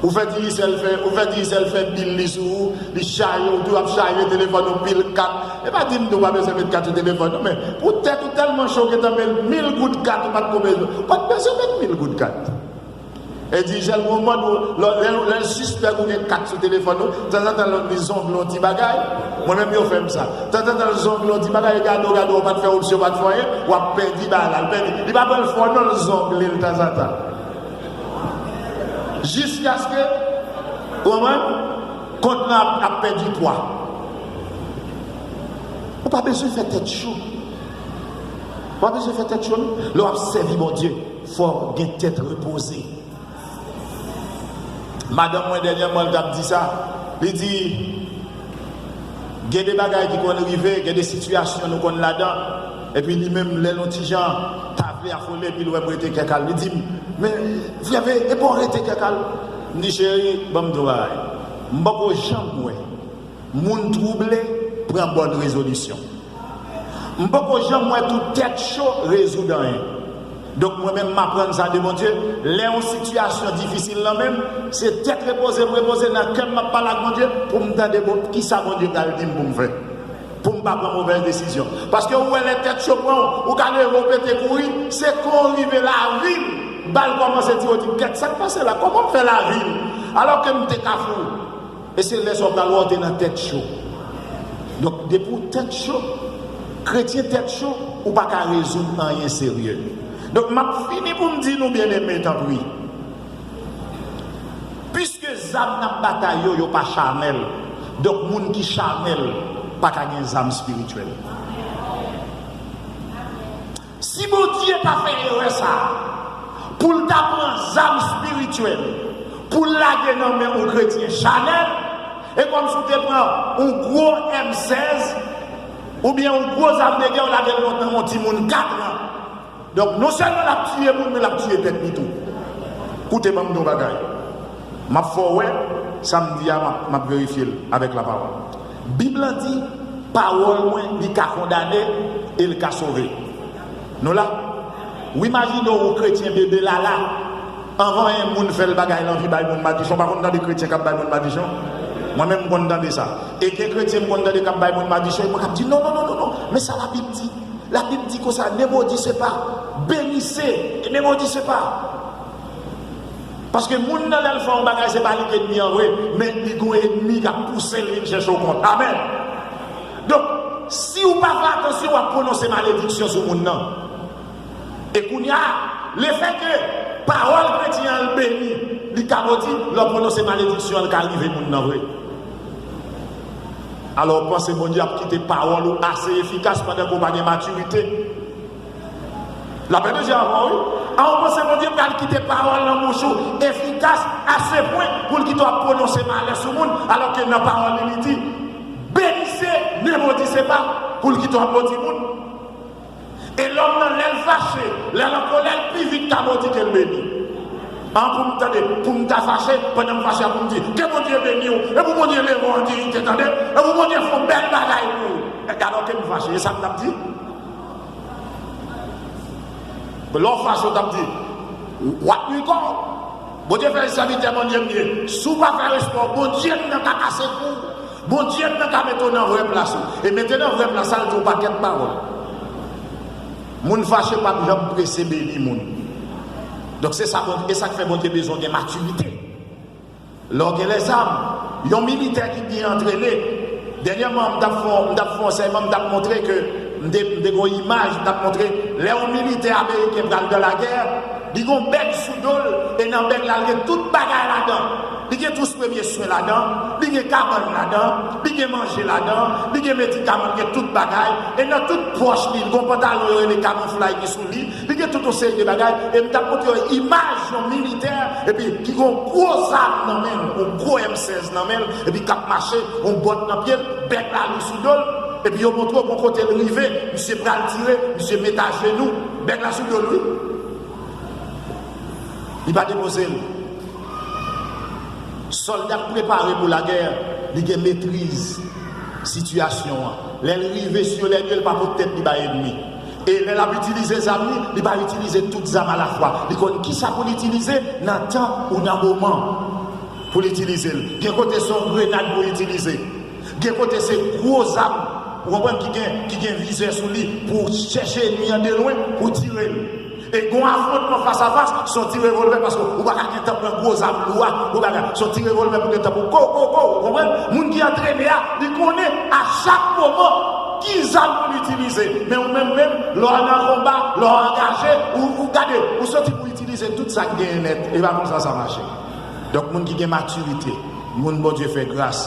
Ou fè Digicel fè, ou fè Digicel fè bil li sou ou, li chaje, ou tou ap chaje telefòn ou pil kat. E pa di m tou pa bezwen met kat sou telefòn ou, men pou tèt ou tèlman cho ke tanmen mil goud kat ou pa t ko bezwen. Ou pa t bezwen met mil goud kat. E Digicel gon mòd ou, lè, lè, lè l sispèk ou gen kat sou telefòn ou, tanzantan l ap li zongle yon ti bagay. Mwen menm yo fè m sa. Tanzantan l zongle yon ti bagay, gade w, gade w, ou pa t fè opsyon, ou pa t fè anyen, w ap pèdi bagay la, l pèdi. Li pa pran l fò non, l zongle l tanzantan. Jiskaske, ou konprann, kont lan ap, ap pèdi pwa. Ou pa bezwen fè tèt cho. Ou pa bezwen fè tèt cho, non. Lè w ap sèvi Bondye, fò w gen tèt repoze. Madanm mwen, dènyèman, li t ap di sa. Li di, gen de bagay ki konn rive, gen de sitiyasyon nou konn ladan. Epi li menm, lè l yon ti jan ta vle afole, epi l wè m rete kè kal. Li di m, "Men, Fyève, e pa w rete kè kal?" M di, "Cheri, ban m di w yon bagay. M poko janm wè moun twouble pran bòn rezolisyon. M poko janm wè tou tèt cho rezoud anyen. Donk, mwen menm, m aprann sa de Bondye. Lè yon sitiyasyon difisil nan men m, se tèt repoze m repoze nan kè m, m ap pale ak Bondye pou m tande bon, kisa Bondye pral di m pou m fè. Pou m pa pran movèz desizyon." Paske ou wè lè tèt cho pran w, ou ka leve, ou pete kouri, se kon w rive lavil, bal kòmanse tire, ou di, "Kèt, sa k pase la? Kòman m fè lavil? Alò ke m te Kafou." E se lè sa w pral wè w te nan tèt cho. Donk, depi w tèt cho, kretyen tèt cho, ou pa ka rezoud anyen serye. Donk, m ap fini pou m di nou, byeneme, tanpri. Piske zam n ap batay yo, yo pa chanèl. Donk, moun ki chanèl pa ka gen zam espirityèl. Si Bondye ta fè erè sa a, pou l ta pran zam espirityèl, pou l lage nan men yon kretyen chanèl, e kòmsi w te pran yon gwo M sèz, oubyen yon gwo zam de gè, w lage l nan yon timoun kat an. Donk, non sèlman l ap tiye moun, men l ap tiye tèt li tou. Koute, ban m di w yon bagay. M ap fè w wè, sa m di a, m ap, m ap verifye l avèk lapawòl. Bib lan di, pawòl mwen, li ka kondane e l ka sove. Nou la? Ou imajine w, yon kretyen bebe lala, anvan yon moun fè l bagay, l anvi bay moun madichon. Ou pa konn tande kretyen k ap bay moun madichon? Mwen menm, m konn tande sa. E gen kretyen m konn tande k ap bay moun madichon, e mwen k ap di, "Non, non, non, non, non, men sa Labib di." Labib di konsa, ne maudis pas, bénissez, et ne maudissez pas. Paske moun nan, lè l fè yon bagay, se pa li k ènmi an vre, men li gon ènmi k ap pouse l vin chèche w kont. Amèn. Donk, si w pa fè atansyon, w ap pwononse malediksyon sou moun nan. E kounye a, lefètke pawòl kretyen an beni, li ka modi, lè w pwononse malediksyon an, l ka rive moun nan vre. Alò, w panse Bondye ap kite pawòl ou ase efikas pandan ke w pa gen matirite? Lapè de Dye avè w, wi. A, w panse Bondye pral kite pawòl nan bouch ou efikas ase pwen pou l kite w ap pwononse malè sou moun, alò ke nan pawòl li, li di, bénissez, ne maudissez pas, pou l kite w ap modi moun? E lòm nan, lè l fache, lè l an kòlè, l pi vit ka modi ke l beni. An, pou m tande, pou m ta fache, pandan m fache a, pou m di, "Ke Bondye beni w," e pou Bondye leve w an dirite, tande, e pou Bondye fè yon bèl bagay pou ou. E gade, ke m fache, e sa m t ap di? Lè w fache, w t ap di, "What we call?" Bondye fè sèvitè Bondye m ye. Si w pa fè respè w, Bondye m nan ka kase kou w. Bondye m nan ka mete w nan vrè plas ou. E mete nan vrè plas, sa l di w pakèt pawòl. Moun fache p ap janm prese beni moun. Donk, se sa, Bondye, e sa k fè Bondye bezwen gen matirite. Lè w gen lèzam, yon militè ki byen antrene, dènyèman, m t ap fè, m t ap fè yon sèyman, m t ap montre ke, m te, m te gen yon imaj, m t ap montre, lè yon militè ameriken pral dan lagè, Li gen yon bèg sou do l, e nan bèg la, li gen tout bagay ladan. Li gen tous premye swen ladan, li gen kabann ladan, li gen manje ladan, li gen medikaman, li gen tout bagay. E nan tout pòch li, li gen yon pantalon yo rele kamouflaj ki sou li, li gen tout yon seri de bagay. E m t ap montre yo imaj yon militè, epi ki gen yon gwo zam nan men l, yon gwo M sèz nan men l, epi k ap mache, yon bòt nan pye l, bèg la lou sou do l, epi yo montre w bon kote l rive, misye pral tire, misye met ajenou, bèg la sou do l, wi. Li pa depoze l. Sòlda k prepare pou lagè, li gen metriz sitiyasyon an. Lè l rive sou lènmi, li pa pot tèt li bay ènmi. E lè l ap itilize zam li, li pa itilize tout zam alafwa. Li konn kisa pou l itilize nan tan ou nan moman pou l itilize l. Gen kote se yon grenad pou l itilize. Gen kote se gwo zam, ou konprann, ki gen, ki gen vizè sou li pou chèche ènmi an de lwen, pou tire l. E gon afwontman fas a fas, se yon ti revòlvè, paske ou pa ka gentan pran gwo zam lou a, ou pa ka, se yon ti revòlvè pou gentan pou ko, ko, ko, ou konprann? Moun ki antrene a, li konnen a chak moman ki zam pou l itilize. Men ou menm menm, lè w nan konba, lè w angaje, ou, ou gade, ou soti pou itilize tout sa k genyen nèt. E pa konsa sa mache. Donk, moun ki gen matirite, moun Bondye fè gras,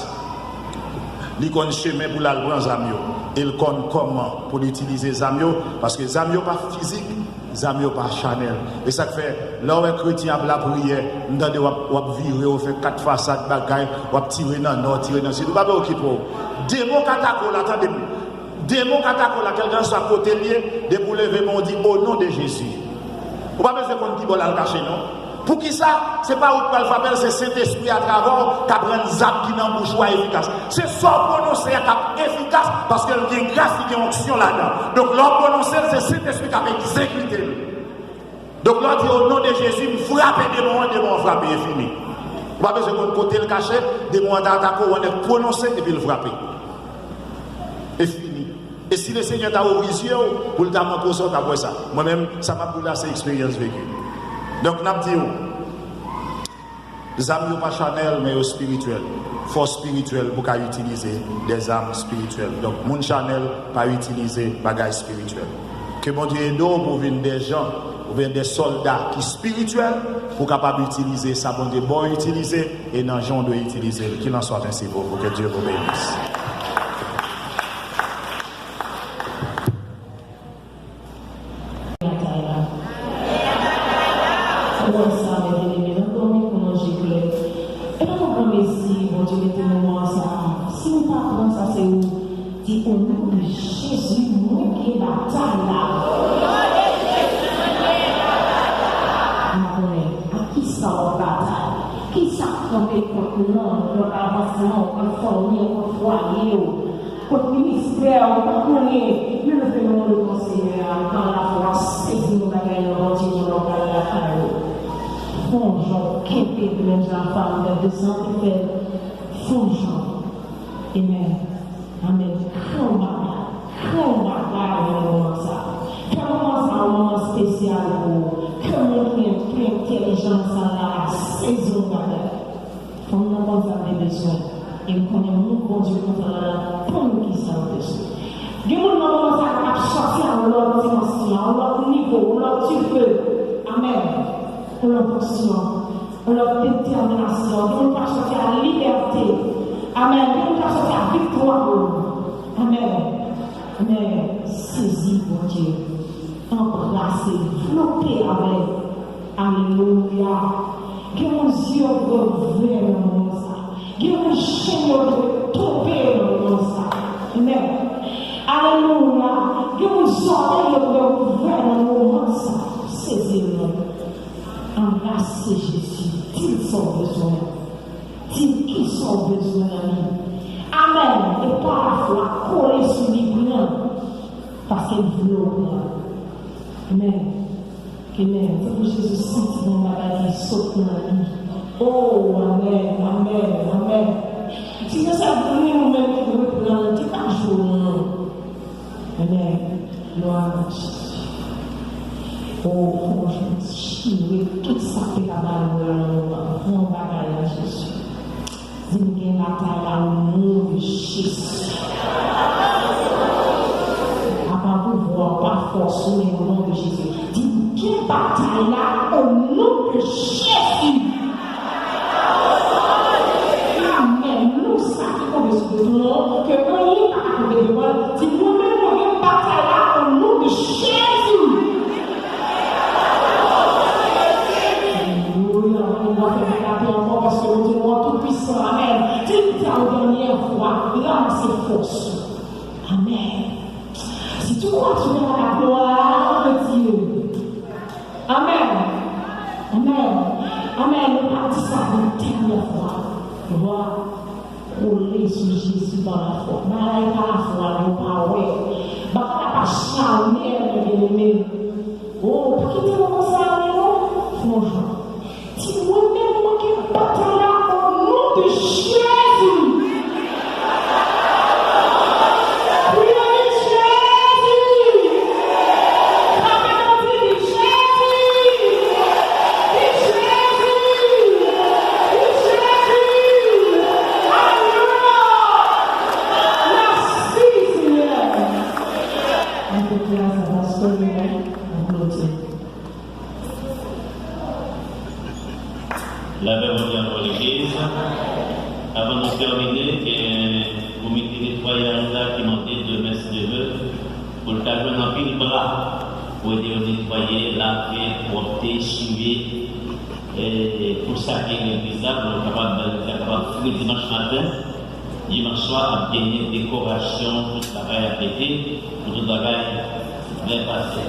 li konn chemen pou l al pran zam yo, e l konn kòman pou l itilize zam yo, paske zam yo pa fizik, zam yo pa chanèl. E sa k fè, lè w wè kretyen ap lapriyè, m tande w ap, w ap vire, w fè kat fasad bagay, w ap tire nan nò, tire nan sid, ou pa preokipe w. Demon k atake w la, tande m. Demon k atake w la, kèlkanswa kote l ye, depi w leve men w di, "O non de Jezi." Ou pa bezwen konn ki bò l al kache, non. Poukisa? Se pa ou k pral frape l, se Sentespri atravè w k ap rann zam ki nan bouch ou a efikas. Se sa w pwononse a k ap efikas, paske l gen gras, li gen onksyon ladan. Donk, lè w pwononse l, se Sentespri k ap egzekite l. Donk, lè w di, "O non de Jezi," m frape demon an, demon an frape, e fini. Ou pa bezwen konn kote l kache, demon an ta atake w, w annik pwononse, epi l frape. E fini. E si Lesenyè ta ouvri zye w, pou l ta montre w sa, w t ap wè sa. Mwen menm, sa m ap di w la, se eksperyans veki. Donk, n ap di w, zam yo pa chanèl, men yo espirityèl. Fò espirityèl pou w ka itilize de zam espirityèl. Donk, moun chanèl pa itilize bagay espirityèl. Ke Bondye ede w pou w vin de jan, oubyen de sòlda ki espirityèl, pou w kapab itilize sa Bondye ba w itilize, e nan jan w dwe itilize l. Qu'il en soit ainsi pour vous. Que Dieu vous bénisse. Batay la. Ou wè sa, mè byeneme, nan dòmi pou manje klè. E pa yon gran mesi, Bondye mete moman sa a. Si nou pa pran sa, se ou di, "O non de Jezi, mwen gen batay la." M pa konnen ak kisa w ap batay. Kisa k kanpe kont nanm w, kont avansman w, kont fanmi w, kont fwaye w. Kot ministè w, pa konnen, men nou fè nou mande Senyè a, pran lafwa, sezi nou bagay nan Bondye nou nan kay lakay ou. Fè yon jan w kenbe menm jan ak fami w, de san te fè, fè yon jan. Amèn. Amèn. Kran bagay. Kran bagay nan moman sa. Fè moman sa yon moman espesyal pou ou. Ke moun ki gen pli entèlijan nan sal la sezi yon bagay. Fanm nan konn sa l te bezwen. E l konnen moun Bondye kontan la la pou nou ki sa l bezwen. Gen moun nan moman sa k ap sòti a yon lòt dimansyon, a yon lòt nivo, yon lòt dife. Amèn. Yon lòt onksyon, yon lòt detèminasyon. Gen moun k ap sòti a libète. Amèn. Gen moun k ap sòti a viktwa. Amèn. Men sezi Bondye, anbrase, vlope avè l. Alelouya. Gen moun zye yo dwe ouvè nan moman sa. Gen moun chenn yo dwe tonbe nan moman sa. Amèn. Alelouya. Gen moun zòrèy yo dwe ouvè nan moman sa. Sezi l non. Anbrase Jezi. Di l sa w bezwen. Di l kisa w bezwen nan li. Amèn. E pa lafwa, kole sou li, pran. Paske l vle w pran. Amèn. Amèn. Se pou Jezi santi yon bagay ki sot nan li. O, amèn, amèn, amèn. Si se sèl pou li, ou menm ki dwe pran, ki pa jwe w non. Amèn. Glwa a Jezi. O, fò w chire tout sa k te ka ba nou la nan moman. Pran bagay la, Jezi. Di m gen batay la, o non de Jezi. A pa pouvwa, pa fòs ou, men o non de Jezi. Di m gen Batay la, o non de Jezi. Amèn. Nou sa ki tonbe sou do nou, ke anyen pa ka tonbe devan l, di, mwen menm, mwen gen batay la, o non de Jezi. Alelouya. Nou va fè batay ankò paske Bondye nou an tout pwisan. Amèn. Di l, di a yon dènyè fwa, ranmase fòs ou. Amèn. Si tu crois, tu verras la gloire de Dieu. Amèn. Amèn. Amèn. Nou pral di sa yon dènyè fwa. Vwa kole sou Jezi pa lafwa. Bagay pa lafwa, non, pa wè. Bagay la pa chanèl, mwen byeneme. O, pa kite nou konsa, non. Fè yon jan. Di, mwen menm, mwen gen batay la, o non de Jezi. Priye, di, Jezi. Frape men w, di, di, Jezi. Di, Jezi. Di, Jezi. Alelouya. Mèsi, Senyè. An tou ka, sa va sonne, wi. An klotire. Lapè Bondye ankò legliz. Avan nou tèmine, gen komite netwayaj la ki mande demen, si Dye vle, pou l ta jwenn anpil bra pou ede yo netwaye, lave, pwòpte, siye, e pou sa ki gen legliz la, pou yo kapab, legliz la kapab fre dimanch maten. Dimanch swa ap genyen dekorasyon, tout bagay ap mete, pou tout bagay byen pase.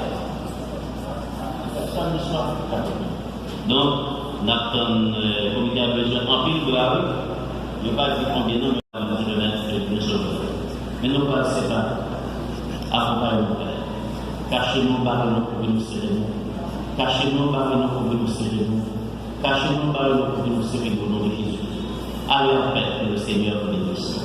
Samdi swa, donk, n ap tann, eh, komite a bezwen anpil bra, wi. Yo pa di konbyen non, men yo di demen, eh, nou sove. Men nou pral sepa. Akonpaye nou, Pè. Kache nou, bare nou, kouvri nou, sere nou. Kache nou, bare nou, kouvri nou, sere nou. Kache nou, bare nou, kouvri nou, sere nou, o non de Jezi. Allez en paix, que le Seigneur vous bénisse.